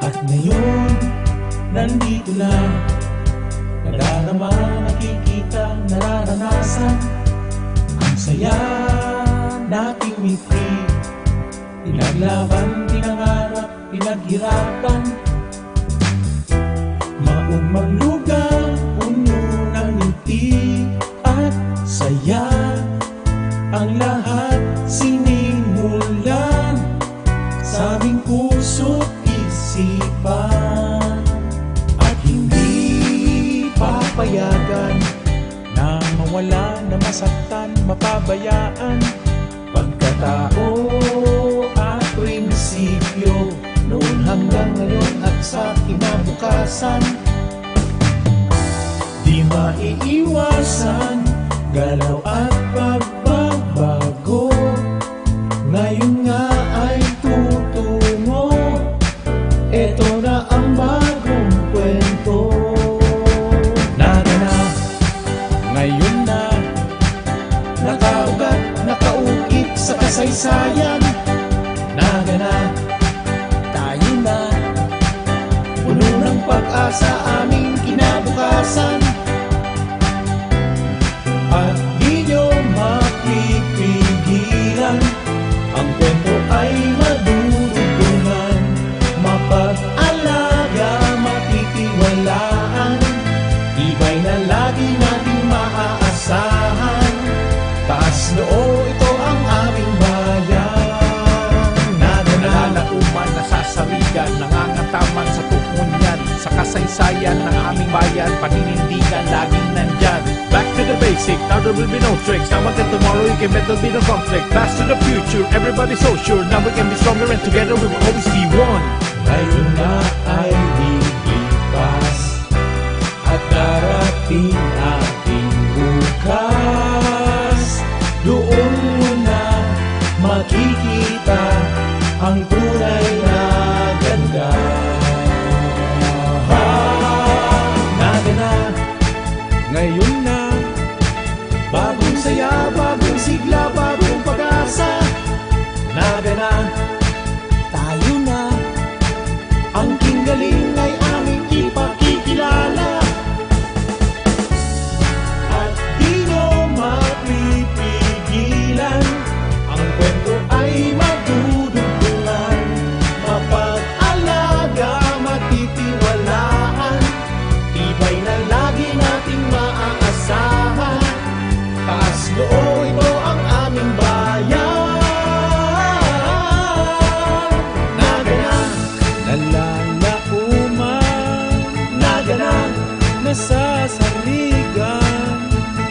At ngayon, nandito na. Nadarama, nakikita, nararanasan. Ang saya nating mitri. Pinaglaban, pinangarap, pinaghirapan. Maugmang lugar, puno ng ngiti at saya. Ang lahat sinimulan sa aming puso't isipan. At hindi papayagan na mawala, na masaktan, mapabayaan. Pagkatao at prinsipyo, noon hanggang ngayon at sa kinabukasan. Di maiiwasan, galaw at pagbabago. Ngayon nga ay tutungo, eto na ang bagong kwento. Naganap, ngayon na, nakaugat, nakaukit sa kasaysayan. Naganap, tayo na, puno ng pag-asa aming kinabukasan. At di nyo mapipigilan, ang kwento ay madudugtungan. Mapag-alaga, matitiwalaan, tibay na lagi nating maaasahan. Taas noo, ito ang aming bayan. Naganap, nalalaoman, nasasarigan, nangangataman sa tuon yan. Sa kasaysayan ng aming bayan, paninindigan, laging nandyan. Back to the basic, now there will be no tricks. Now until tomorrow, you can bet there'll be no conflict. Pass to the future, everybody so sure. Now we can be stronger and together we will always be one. Ngayon na ay lilipas at darating ating bukas. Doon mo na makikita ang tunay na ganda. Naganap, ngayon na, bagong saya, bagong sigla, bagong pag-asa. Naganap, tayo na, ang kinggaling ay aming ipakikilala. At di nyo mapipigilan, ang kwento ay madudugtungan. Mapag-alaga, matitiwalaan, tibay na lagi nating maaasahan. Taas noo, ito ang aming bayan. Naganap, nalalaoman, naganap, nasasarigan,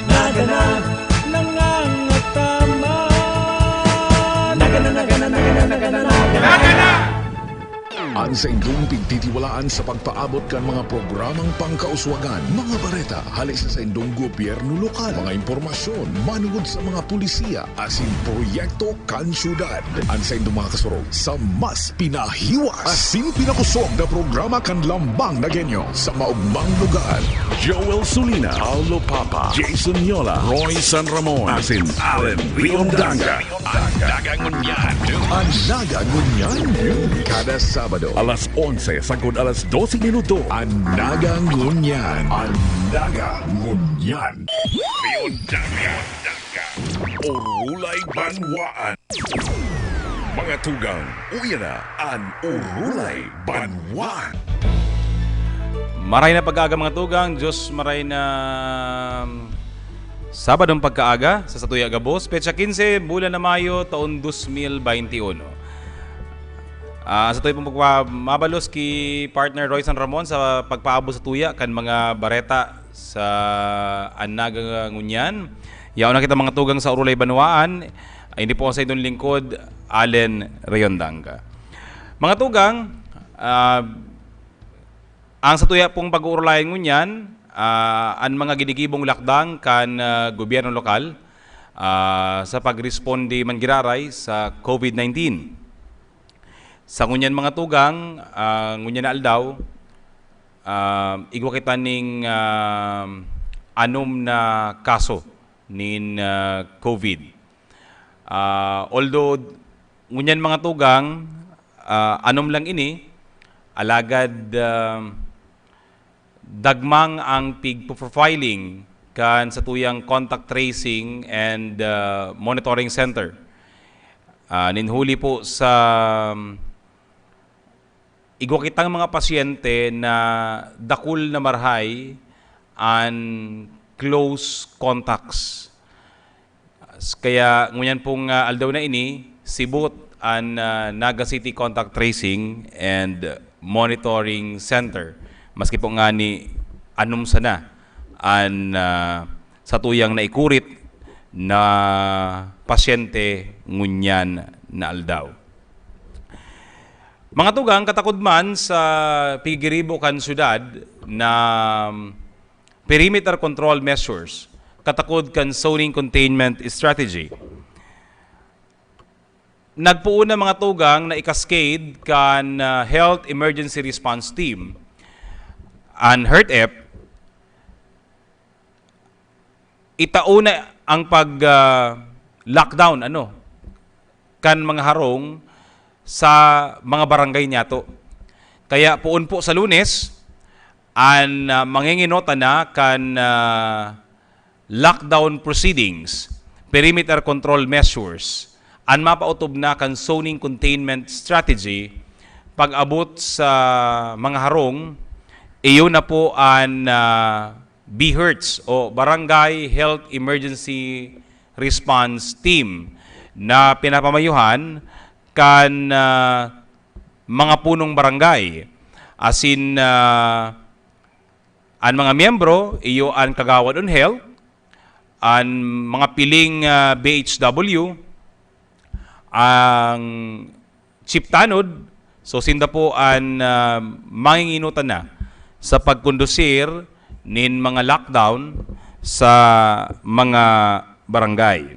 naganap, nangangataman. Naganap, naganap, naganap, naganap, naganap. An saindong pigtitiwalaan sa pagpaabot kan mga programang pangkauswagan, mga bareta hale sa saindong gobyerno lokal, mga impormasyon manungod sa mga pulisiya asin proyekto kan syudad. An saindong mga kasurog sa mas pinahiwas asin pinakosog na programa kan Lambang na Genyo sa maugmang lugar. Joel Sulina, Paulo Papa, Jason Yola, Roy San Ramon, asin Allen Riondanga. An Naga Ngunyan. An Naga Ngunyan. Kada Sabado, alas onse sagkod alas dose minuto. An Naga Ngunyan. An Naga Ngunyan. Riondanga. Orulay Banwaan. Mga tugang, uya na an Orulay Banwaan. Maray na pag-aga, mga tugang. Diyos, maray na Sabadong pagkaaga sa satuya gabos, petsa kinse, bulan na Mayo, taon dos mil baynte uno. Ah, sa tuya pong pagpamabalos ki partner Roy San Ramon sa pagpaabot sa tuya kan mga bareta sa An Naga Ngunyan. Yaon na kita, mga tugang, sa Orulay Banwaan. Ini po ang saindong lingkod, Allen Rayondanga. Mga tugang, ah, Ang satuya pong pag-uurulayan ngunyan, ah, an mga ginigibong lakdang kan, ah, gobyerno lokal, ah, sa pagresponde man giraray sa COVID nineteen. Sa ngunyan, mga tugang, ah, ngunyan na aldaw, ah, igwa kita ning, ah, anom na kaso nin, ah, COVID. Ah, although, ngunyan, mga tugang, ah, anom lang ini, alagad, ah, dagmang ang pig-profiling kan satuyang contact tracing and, ah, monitoring center. Ah, nin huli po sa igwa kitang mga pasyente na dakul na marahay an close contacts. Kaya ngunyan pong, ah, aldaw na ini, sibot an, ah, Naga City Contact Tracing and Monitoring Center. Maski po ngani anom sana an, ah, satuyang naikurit na pasyente ngunyan na aldaw. Mga tugang, katakod man sa pigiribo kan syudad na perimeter control measures, katakod kan zoning containment strategy. Nagpoon na mga tugang na i-cascade kan, ah, Health Emergency Response Team, an HERTEP, itao na ang pag, ah, lockdown, ano, kan mga harong sa mga barangay niyato. Kaya poon po sa Lunes, an, ah, manginginota na kan, ah, lockdown proceedings, perimeter control measures, an mapautob na kan zoning containment strategy pag-abot sa mga harong, iyo na po an, ah, BHERTs o Barangay Health Emergency Response Team na pinapamayuhan kan, ah, mga punong barangay. Asin, ah, an mga miyembro, iyo an Kagawad on Health, an mga piling, ah, B H W, ang chief tanod, so sinda po an, ah, manginginutan na sa pagkondusir nin mga lockdown sa mga barangay.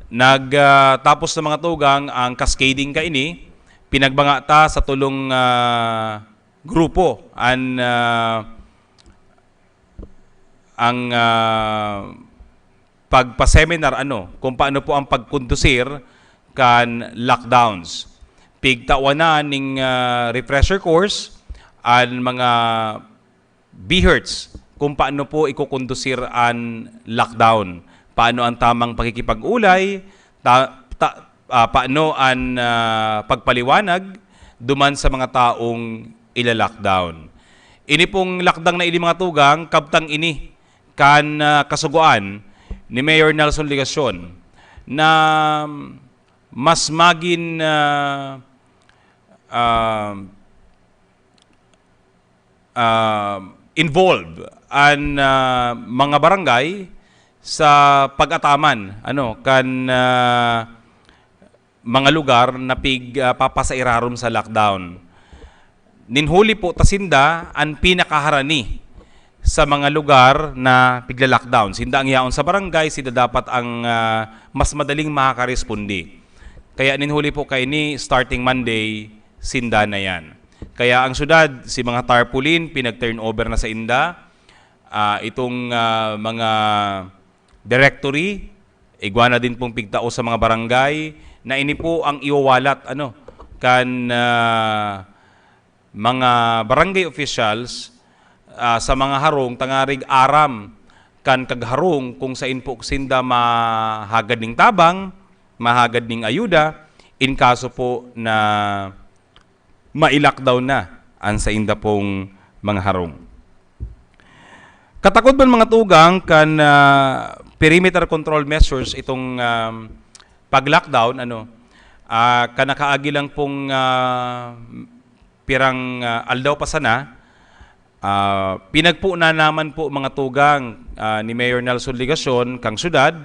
Nag, ah, tapos na mga tugang ang cascading kaini, pinagbanga ta sa tulong, ah, grupo an, ah, ang, ah, pagpa-seminar, ano, kung paano po ang pagkondusir kan lockdowns. Pigtawan na ning, ah, refresher course an mga BHERTs kung paano po ikokondusir an lockdown. Paano ang tamang pakikipag-ulay, ta-, ta-, ah, paano an, ah, pagpaliwanag duman sa mga taong ila-lockdown. Ini pong lakdang na ini, mga tugang, kabtang ini kan, ah, kasugoan ni Mayor Nelson Legacion na mas magin, ah, ah, ah, involved an, ah, mga barangay sa pag-ataman, ano, kan, ah, mga lugar na pig-, ah, papasairarom sa lockdown. Nin huli po ta sinda an pinakaharani sa mga lugar na pigla-lockdown. Sinda ang yaon sa barangay, sinda dapat ang, ah, mas madaling makakaresponde. Kaya nin huli po kaini, starting Monday, sinda na yan. Kaya ang syudad, si mga tarpaulin, pinag-turnover na sa inda. Ah, itong, ah, mga directory, igwa na din pong pigtao sa mga barangay na ini po ang iwawalat, ano, kan, ah, mga barangay officials, ah, sa mga harong tangarig aram kan kagharong kung sain po sinda mahagad ning tabang, mahagad ning ayuda, in kaso po na ma-lockdown na an sainda pong mga harong. Katakod man mga tugang kan, ah, perimeter control measures itong, um, pag-lockdown, ano, ah, kan nakaagi lang pong, ah, pirang, ah, aldaw pa sana, ah, pinagpo na naman po mga tugang, ah, ni Mayor Nelson Legacion kang syudad,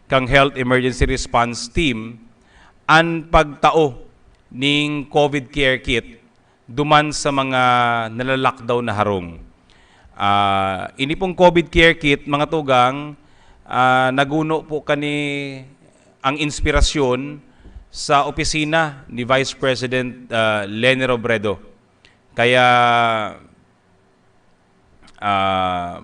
kang Health Emergency Response Team, an pagtao ning COVID Care Kit duman sa mga nala-lockdown na harong. Ah, ini pong COVID Care Kit, mga tugang, ah, naguno po kani ang inspirasyon sa opisina ni Vice President, ah, Leni Robredo. Kaya, ah,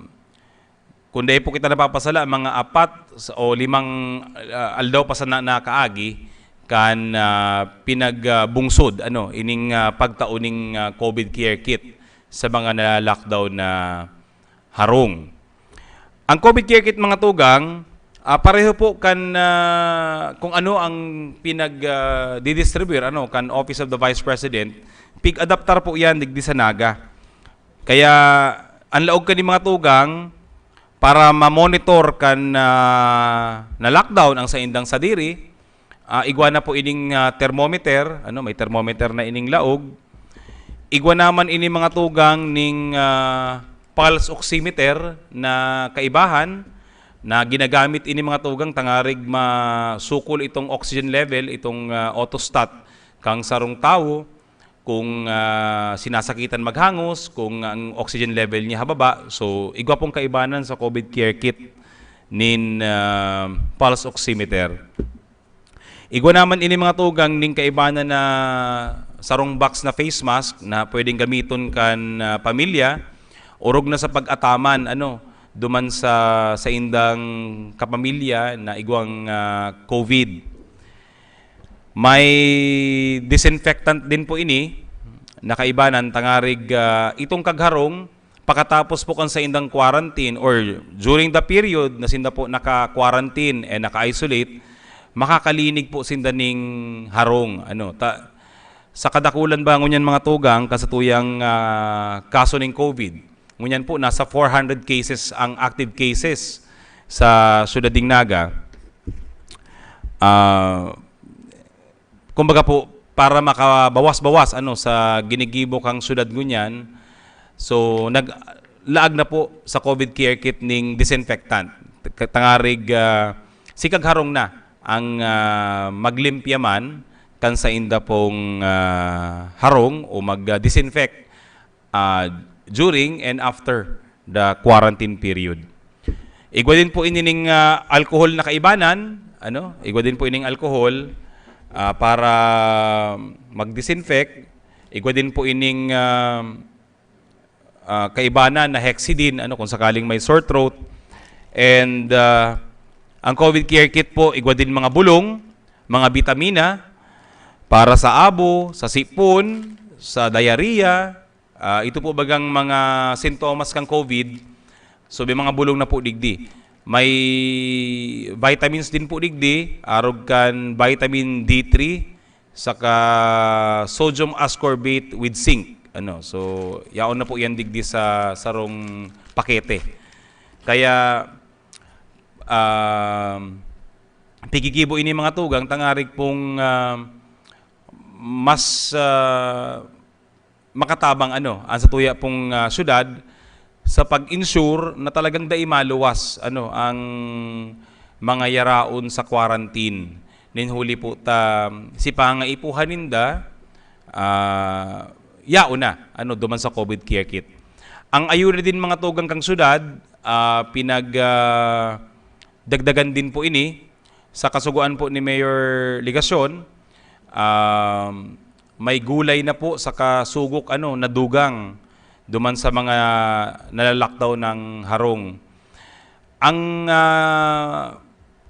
kung dai po kita napapasala, mga apat sa, o limang, ah, aldaw pa sana nakaagi kan, ah, pinagbungsod, ano, ining, ah, pagtao ning, ah, COVID Care Kit sa mga na-lockdown na harong. Ang COVID Care Kit, mga tugang, Ah, pareho po kan, ah, kung ano ang pinag, ah, didistribute, ano, kan Office of the Vice President, pig-adaptar po yan digdi sa Naga. Kaya, ang laog kan mga tugang, para ma-monitor kan, ah, na-lockdown ang saindang sadiri, ah, igwa na po ining, ah, thermometer, ano, may thermometer na ining laog. Igwa naman ini mga tugang ning, ah, pulse oximeter na kaibahan na ginagamit ini mga tugang tangarig masukol itong oxygen level, itong, ah, autostat kang sarong tawo, kung, ah, sinasakitan maghangos, kung ang oxygen level niya hababa. So, igwa pong kaibanan sa COVID care kit nin, ah, pulse oximeter. Igwa naman ini mga tugang ning kaibanan na sarong box na face mask na pwedeng gamiton kan, ah, pamilya, orog na sa pag-ataman, ano, duman sa, sa indang kapamilya na igwang, ah, COVID. May disinfectant din po ini, na kaibanan tangarig, ah, itong kagharong, pakatapos po kan saindang quarantine or during the period na sinda po naka-quarantine and naka-isolate, makakalinig po sinda ning harong. Ano, ta-, sa kadakulan ba ngunyan mga tugang, kasatuyang, ah, kaso ning COVID? Ngunyan po, nasa four hundred cases ang active cases sa syudad ning Naga. Ah, kumbaga po, para makabawas-bawas, ano, sa ginigibo kang syudad ngunyan, so, naglaag na po sa COVID care kit ning disinfectant. Tangarig, ah, si kagharong na ang, ah, maglimpya man kan sainda pong, ah, harong o mag, ah, disinfect, ah, during and after the quarantine period. Igwa din po ini ning, ah, alcohol na kaibanan, ano? Igwa din po ining alcohol, ah, para mag-disinfect. Igwa din po ining, ah, ah, kaibanan na Hexidin, ano, kung sakaling may sore throat. And, ah, ang COVID care kit po, igwa din mga bulong, mga bitamina, para sa abo, sa sipon, sa diarrhea. Ah, ito po bagang mga sintomas kan COVID, so may mga bulong na po digdi. May vitamins din po digdi, arog kan vitamin D three, saka sodium ascorbate with zinc. Ano, so, yaon na po yan digdi sa sarong pakete. Kaya, um, pigigibo ini mga tugang, tangarig pong, um, mas, ah, makatabang, ano, ang satuya pong, ah, syudad sa pag-ensure na talagang dai maluwas, ano, ang mga yaraon sa quarantine. Nin huli po ta, si pangaipuhan ninda, ah, yaon na, ano, duman sa COVID care kit. Ang ayuda din mga tugang kang syudad, ah, pinag, ah, dagdagan din po ini sa kasugoan po ni Mayor Legacion. Um, may gulay na po saka sugok, ano, nadugang duman sa mga nalalockdown ng harong. Ang, ah,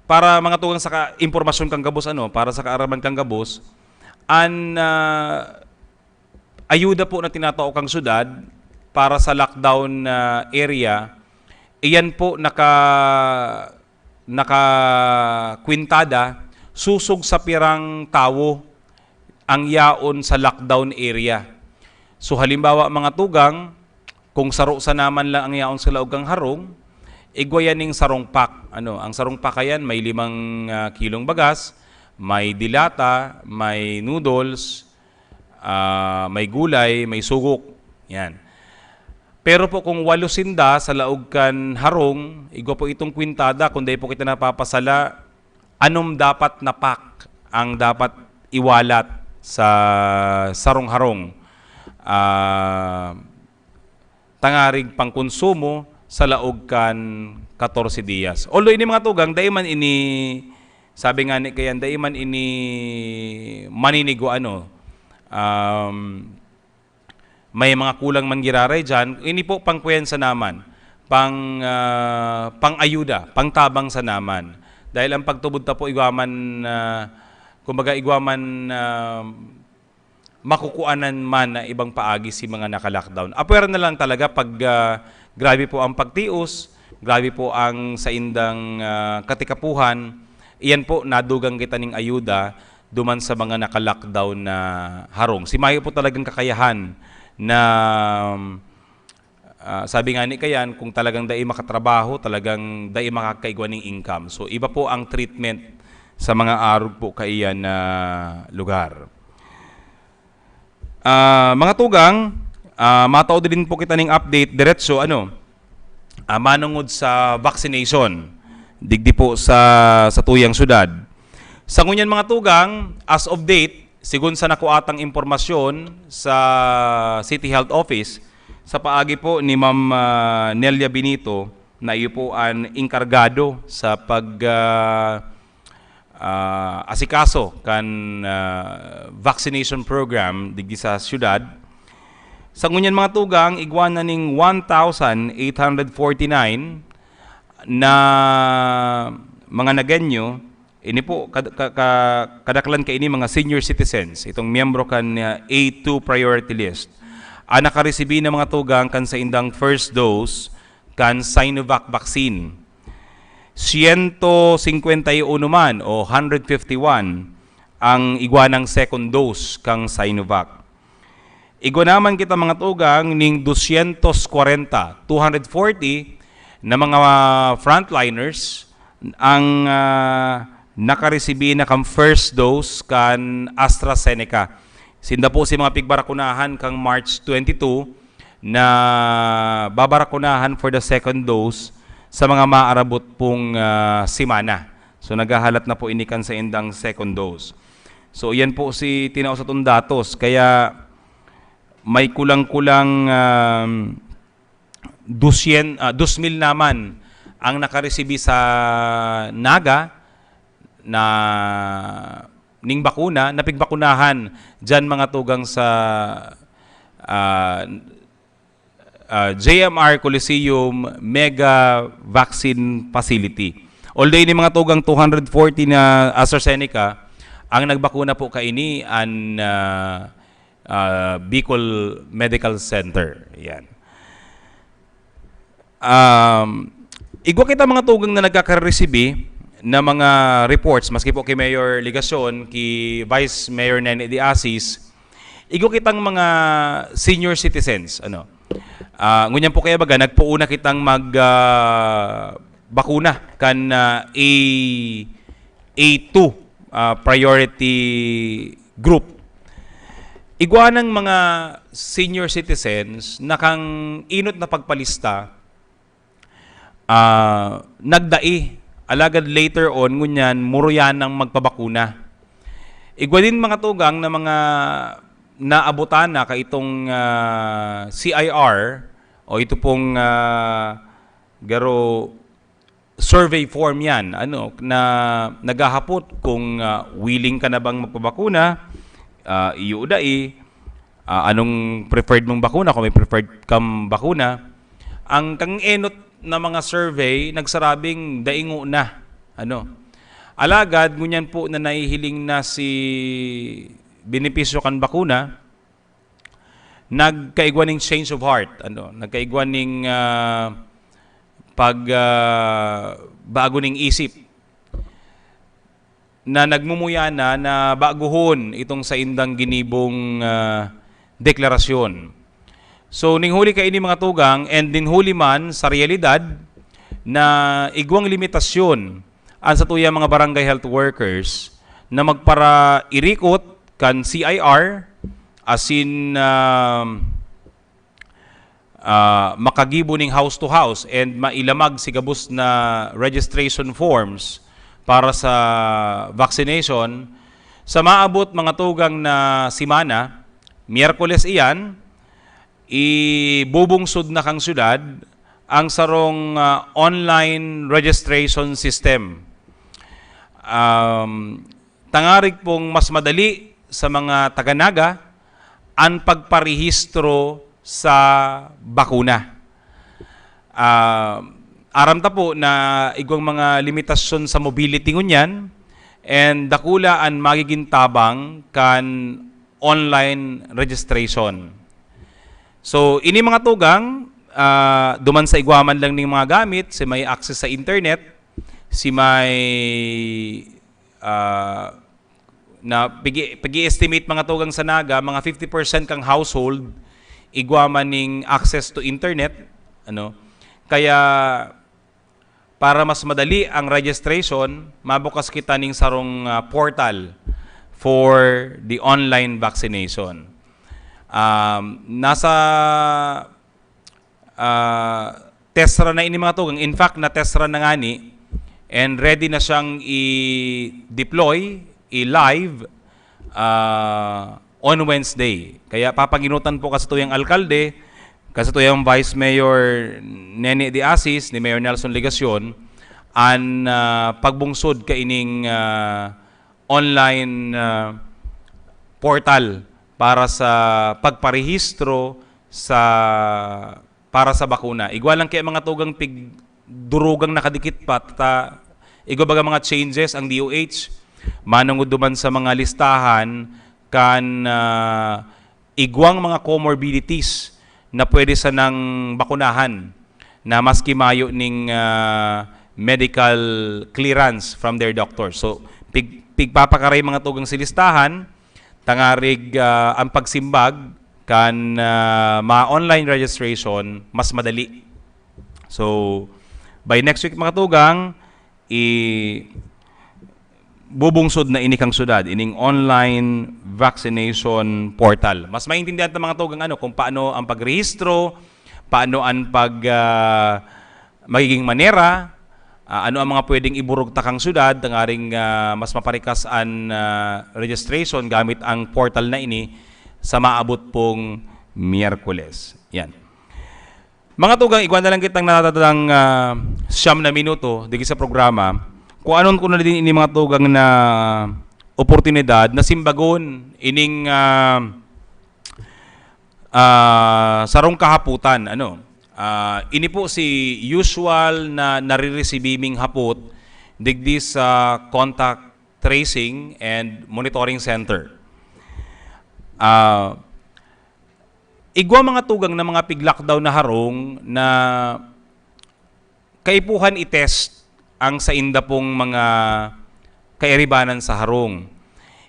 para mga tugang sa ka-, impormasyon kang gabos, ano, para sa kaaraman kang gabos, an, ah, ayuda po na tinatao kang syudad para sa lockdown, ah, area, iyan po naka-, nakakwintada susog sa pirang tawo ang yaon sa lockdown area. So, halimbawa, mga tugang, kung saro sana man lang ang yaon sa laog kang harong, igwa yan ning sarong pack. Ano, ang sarong pack ayan, may limang, ah, kilong bagas, may dilata, may noodles, ah, may gulay, may sugok. Yan. Pero po kung walo sinda sa laog kan harong, igwa po itong kwintada, kung dai po kita napapasala, anom dapat na pack ang dapat iwalat sa sarong harong, ah, tangarig pangkonsumo sa laog kan katorse diyas. Although ini mga tugang, dai man ini, sabi nga ni kayan, dai man ini maninigo, ano, um, may mga kulang man giraray diyan. Ini po pangkuyan sa naman, pang, ah, pang-ayuda, pangtabang sa naman. Dahil ang pagtubod ta po igwa man, ah, kumbaga igwa man, ah, makukuanan man na ibang paagi si mga naka-lockdown. Apwera na lang talaga pag, ah, grabe po ang pagtios, Grabe po ang saindang, ah, katikapuhan. Iyan po, nadugang kita ning ayuda duman sa mga naka-lockdown na harong. Si mayo po talagang kakayahan na, ah, sabi nga ni Kayan, kung talagang dai makatrabaho, talagang dai makakaigwa ning income. So, iba po ang treatment sa mga arog po kaiyan na lugar. Ah, mga tugang, ah, matao din po kita ning update diretso, ano, ah, manungod sa vaccination digdi po sa, sa tuyang syudad. Sa ngunyan, mga tugang, as of date, sigon sa nakuatang impormasyon sa City Health Office, sa paagi po ni Ma'am, ah, Nelia Benito, na iyo po an enkargado sa pag, ah, ah, asikaso kan, ah, vaccination program digdi sa syudad. Sa ngunyan, mga tugang, igwa na ning one thousand eight hundred forty-nine na mga Nagueño. Ini po, kad-, ka-, ka-, kadaklan kaini mga senior citizens, itong miyembro kan, ah, A two priority list, ang nakaresibi na, mga tugang, kan saindang first dose kan Sinovac vaccine. Siyento singkwenta y uno man o hundred fifty-one ang igwa nang second dose kan Sinovac. Igwa naman kita, mga tugang, ning dosyentos kwarenta, two hundred forty, na mga frontliners ang, ah, nakaresibi na kan first dose kan AstraZeneca. Sinda po si mga pigbarakunahan kan March twenty-two na babarakunahan for the second dose sa mga maarabot pong, ah, semana. So, naghahalat na po ini kan saindang second dose. So, yan po si tinao satong datos. Kaya may kulang-kulang, um, dosyen-, ah, dos mil naman ang nakaresibi sa Naga na ning bakuna, na pigbakunahan diyan, mga tugang, sa, ah, ah, J M R Coliseum Mega Vaccine Facility. Although ini, mga tugang, two hundred forty na AstraZeneca, ang nagbakuna po kaini an, ah, ah, Bicol Medical Center. Yan. Um, igwa kita, mga tugang, na nagkakaresibi na mga reports, maski po ki Mayor Legacion, ki Vice Mayor Nene de Asis, igwa kitang mga senior citizens, ano. Ah, ngunyan po kaya, baga, nagpoon na kitang mag, ah, bakuna kan, ah, A, A two, ah, priority group. Igwa nang mga senior citizens na kan enot na pagpalista, ah, nagdai, alagad later on, ngunyan, muruyan nang magpabakuna. Igwa din, mga tugang, na mga naabutan na kaitong, ah, C I R, o ito pong, ah, garo survey form yan, ano, na naghahapot kung, ah, willing ka na bang magpabakuna, ah, iyo o dai, ah, anong preferred mong bakuna, kung may preferred kang bakuna. Ang kang enot na mga survey, nagsarabing dai ngona, ano. Alagad, ngunyan po na nahihiling na si benepisyo kan bakuna, nagkaigwa ning change of heart, ano, nagkaigwa ning, ah, pag, ah, bago ning isip, na nagmumuya na, na baguhon itong saindang ginibong, ah, deklarasyon. So, ning huli kaini, mga tugang, and nin huli man sa realidad na igwang limitasyon an satuyang mga barangay health workers na magparairikot kan C I R, asin, ah, ah, makagibo ning house to house and mailamag si gabos na registration forms para sa vaccination. Sa maabot, mga tugang, na semana, Miyerkules iyan, ibubungsod na kan syudad ang sarong, ah, online registration system. Um, tangarig pong mas madali sa mga taga-Naga an pagparehistro sa bakuna. Ah, aram ta po na igwang mga limitasyon sa mobility ngunyan, and dakula an magigin tabang kan online registration. So, ini, mga tugang, ah, duman sa igwa man lang ning mga gamit, si may access sa internet, si may, ah, na pigi-, pigi-estimate, mga tugang sa Naga, mga fifty percent kang household, igwa man ning access to internet, ano? Kaya, para mas madali ang registration, mabukas kita ning sarong, ah, portal for the online vaccination. Um, nasa, ah, test run na ini, mga tugang. In fact, na-test run na ngani and ready na siyang i-deploy, i-live, ah, on Wednesday. Kaya papaginutan po kasi tuyang alkalde, kasi tuyang Vice Mayor Nene de Asis, ni Mayor Nelson Legacion, an, ah, pagbungsod kaining, ah, online, ah, portal para sa pagparehistro sa, para sa bakuna. Igwa lang kaya, mga tugang, pig-, durugang nakadikit pa, ta, igwa baga mga changes ang D O H, manungod duman sa mga listahan kan, ah, igwang mga comorbidities na pwede sanang bakunahan na maski mayo ning, ah, medical clearance from their doctor. So, pig-, pigpapakaray, mga tugang, si listahan, tangarig, ah, ang pagsimbag kan, ah, mga online registration mas madali. So, by next week, mga tugang, i-, bubungsod na ini kang syudad, ining online vaccination portal. Mas maintindihan ta, mga tugang, ano, kung paano ang pagrehistro, paano ang pag, ah, magiging manera, ah, ano ang mga pwedeng iburog ta kang syudad, tangaring, ah, mas maparikas an, ah, registration gamit ang portal na ini sa maabot pong Miyerkules. Yan. Mga tugang, igwa na lang kitang natatadang, ah, siyam na minuto digdi sa programa. Kung anon ko na din ini, mga tugang, na oportunidad na simbagon ining, ah, ah, sarong kahapotan, ano. Ah, ini po si usual na nare-resibi ming hapot digdi sa Contact Tracing and Monitoring Center. Ah, igwa, mga tugang, na mga pig-lockdown na harong na kaipuhan i-test ang sainda pong mga kairibanan sa harong.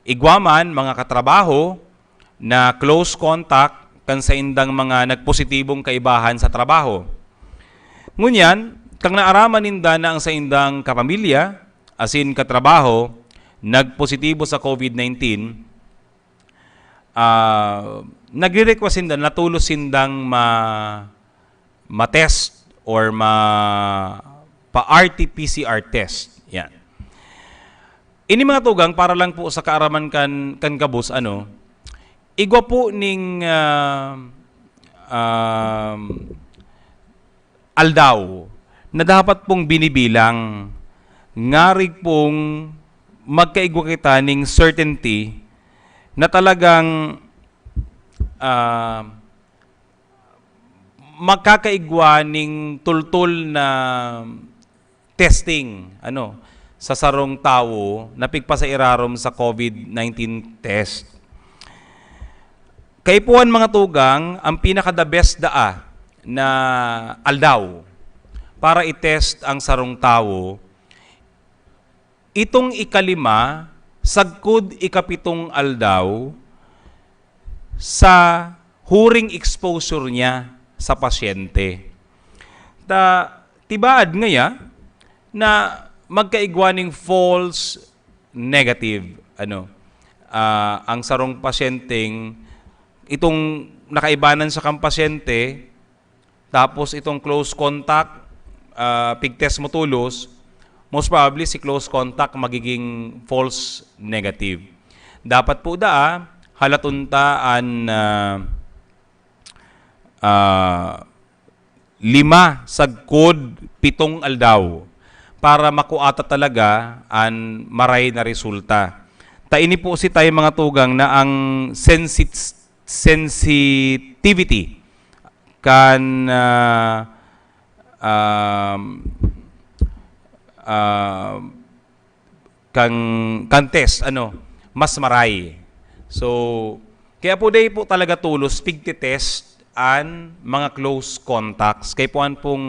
Igwa man, mga katrabaho, na close contact kan saindang mga nagpositibong kaibahan sa trabaho. Ngunyan, kang naaraman ninda na ang saindang kapamilya, asin katrabaho, nagpositibo sa COVID nineteen, ah, nagre-request sinda na tolos sindang ma-, ma-test or ma-, pa-R T P C R test. Yan. Ini, mga tugang, para lang po sa kaaraman kan, kan gabos, ano, igwa po ning, ah, um, aldaw na dapat pong binibilang, ngarig pong magkaigwa kita ning certainty na talagang, ah, magkakaigwa ning tultol na testing, ano, sa sarong tawo na pigpasairarom sa COVID nineteen test. Kaipuhan, mga tugang, ang pinaka-the best daa na aldaw para i-test ang sarong tawo, itong ikalima sagkod ikapitong aldaw sa huring exposure niya sa pasyente. Ta, tibaad ngaya na magkaigwa ning false negative, ano, ah, ang sarong pasyenteng, itong nakaibanan sa kang pasyente, tapos itong close contact, ah, pig-test mo tolos, most probably si close contact magiging false negative. Dapat po daa, halaton ta an, ah, ah, lima sagkod pitong aldaw para makua ta talaga an maray na resulta. Ta ini po si tay, mga tugang, na ang sensit-, sensitivity kan, ah, um, ah, kan, kan test, ano, mas maray. So, kaya po, dai po talaga tolos pigte-test an mga close contacts. Kaipuhan pong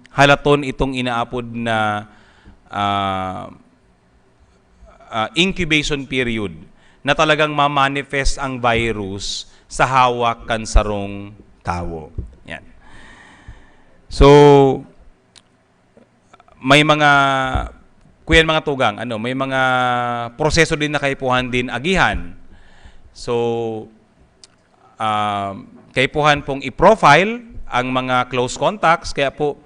halaton itong inaapod na, ah, ah, incubation period na talagang ma-manifest ang virus sa hawak kan sarong tawo. Yan. So, may mga, kuyan mga tugang, ano, may mga proseso din na kaipuhan din agihan. So, um, kaipuhan pong i-profile ang mga close contacts. Kaya po,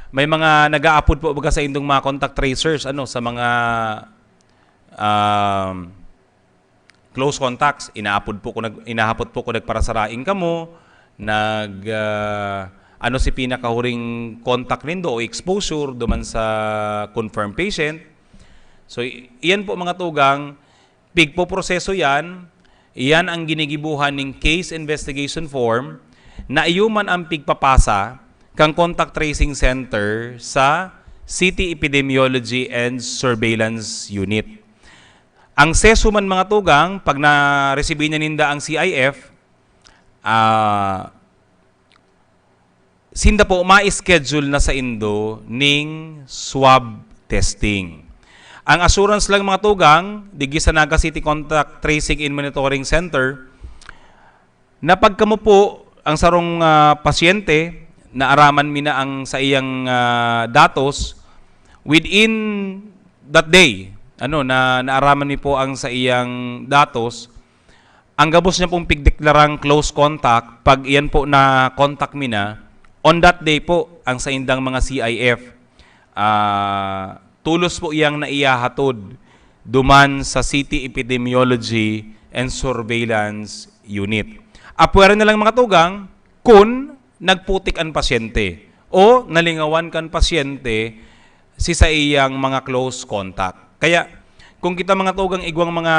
may mga nag-aapod po baga sa indong mga contact tracers, ano, sa mga, um, close contacts. Inaapod po ko nag-, inahapot po ko nagparasaraing kamo, nag, ah, ano si pinakahuring contact nindo o exposure duman sa confirmed patient. So, i-, iyan po mga tugang, pigpoproseso yan. Iyan ang ginigibuhan ning case investigation form na iyo man ang pigpapasa kang contact tracing center sa City Epidemiology and Surveillance Unit. Ang seso man mga tugang, pag na-receive na ninda ang C I F, ah, sinda po ma-schedule na saindo ning swab testing. Ang assurance lang mga tugang, digdi sa Naga City Contact Tracing and Monitoring Center, na pag kamo po, ang sarong, ah, pasyente, naaraman mi na ang saiyang, ah, datos, within that day, ano, na naaraman mi po ang saiyang datos, ang gabos niya pong pigdeklarang close contact, pag iyan po na-contact mi na, on that day po, ang saindang mga C I F, ah, tulos po iyang naiyahatod duman sa City Epidemiology and Surveillance Unit. Apwera na lang mga tugang, kun nagputik an pasyente o nalingawan kan pasyente si saiyang mga close contact. Kaya, kung kita mga tugang igwang mga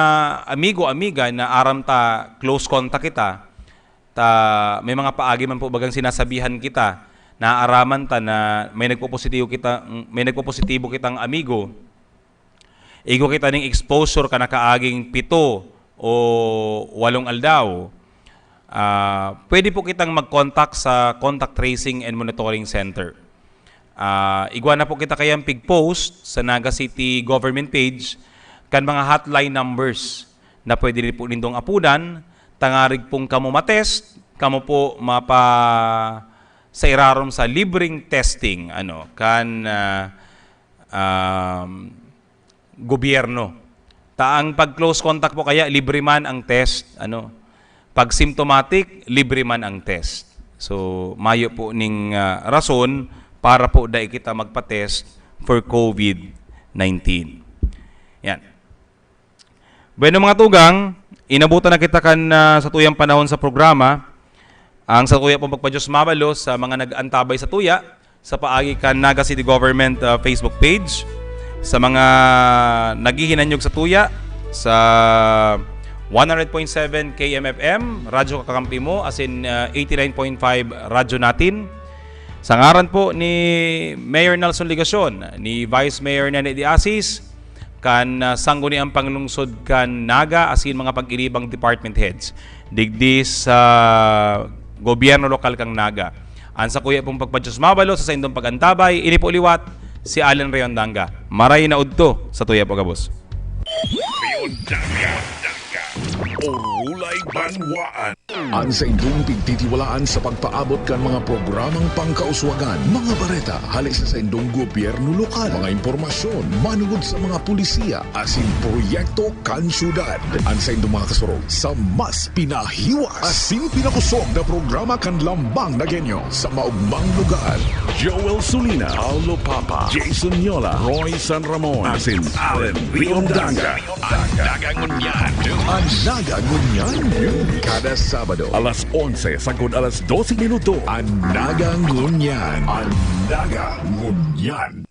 amigo, amiga na aram ta close contact kita, ta may mga paagi man po bagang sinasabihan kita, naaaraman ta na may nagpopositibo kita, may nagpopositibo kitang amigo, igwa kita ning exposure kan nakaaging pito o walong aldaw, ah, pwede po kitang mag-contact sa Contact Tracing and Monitoring Center. Ah, igwa na po kita kayang pig-post sa Naga City Government page kan mga hotline numbers na pwede rin po nindong apudan, tangarig pong kamo matest, kamo po mapa-, sa irarom sa libreng testing, ano, kan, ah, um, gobyerno. Ta ang pag close contact po kaya, libre man ang test, ano. Pag symptomatic, libre man ang test. So, mayo po ning, ah, rason para po dai kita magpa-test for COVID nineteen. Yan. Bueno, mga tugang, inabutan na kita kan, ah, satuyang panahon sa programa. Ang satuya pong pagpa-Diyos mabalos sa mga nag-antabay satuya sa paagi kan Naga City Government, ah, Facebook page, sa mga naghihinanyog satuya sa one hundred point seven K M F M, Radyo Kakampi Mo, asin, ah, eighty-nine point five Radyo Natin. Sa ngaran po ni Mayor Nelson Legacion, ni Vice Mayor Nene de Asis, kan, ah, Sangguniang Panglungsod kan Naga asin mga pag-iribang department heads digdi sa gobyerno lokal kan Naga. An sakuya pong pagpa-Diyos mabalos sa saindong pag-antabay, ini po liwat, si Allen Riondanga. Maray na udto satuya po gabos. Riondanga, Orulay Banwaan. An saindong pigtitiwalaan sa pagpaabot kan mga programang pangkauswagan, mga bareta hale sa saindong gobyerno lokal, mga impormasyon manungod sa mga pulisiya asin proyekto kan syudad. An saindong mga kasurog sa mas pinahiwas asin pinakosog na programa kan Lambang Nagueño sa maogmang lugar. Joel Sulina, Paulo Papa, Jason Yola, Roy San Ramon, asin Allen Riondanga. An Naga Ngunyan. An Naga Ngunyan. Kada Sabado. Alas onse sagkod alas dose minuto. An Naga Ngunyan. An Naga Ngunyan.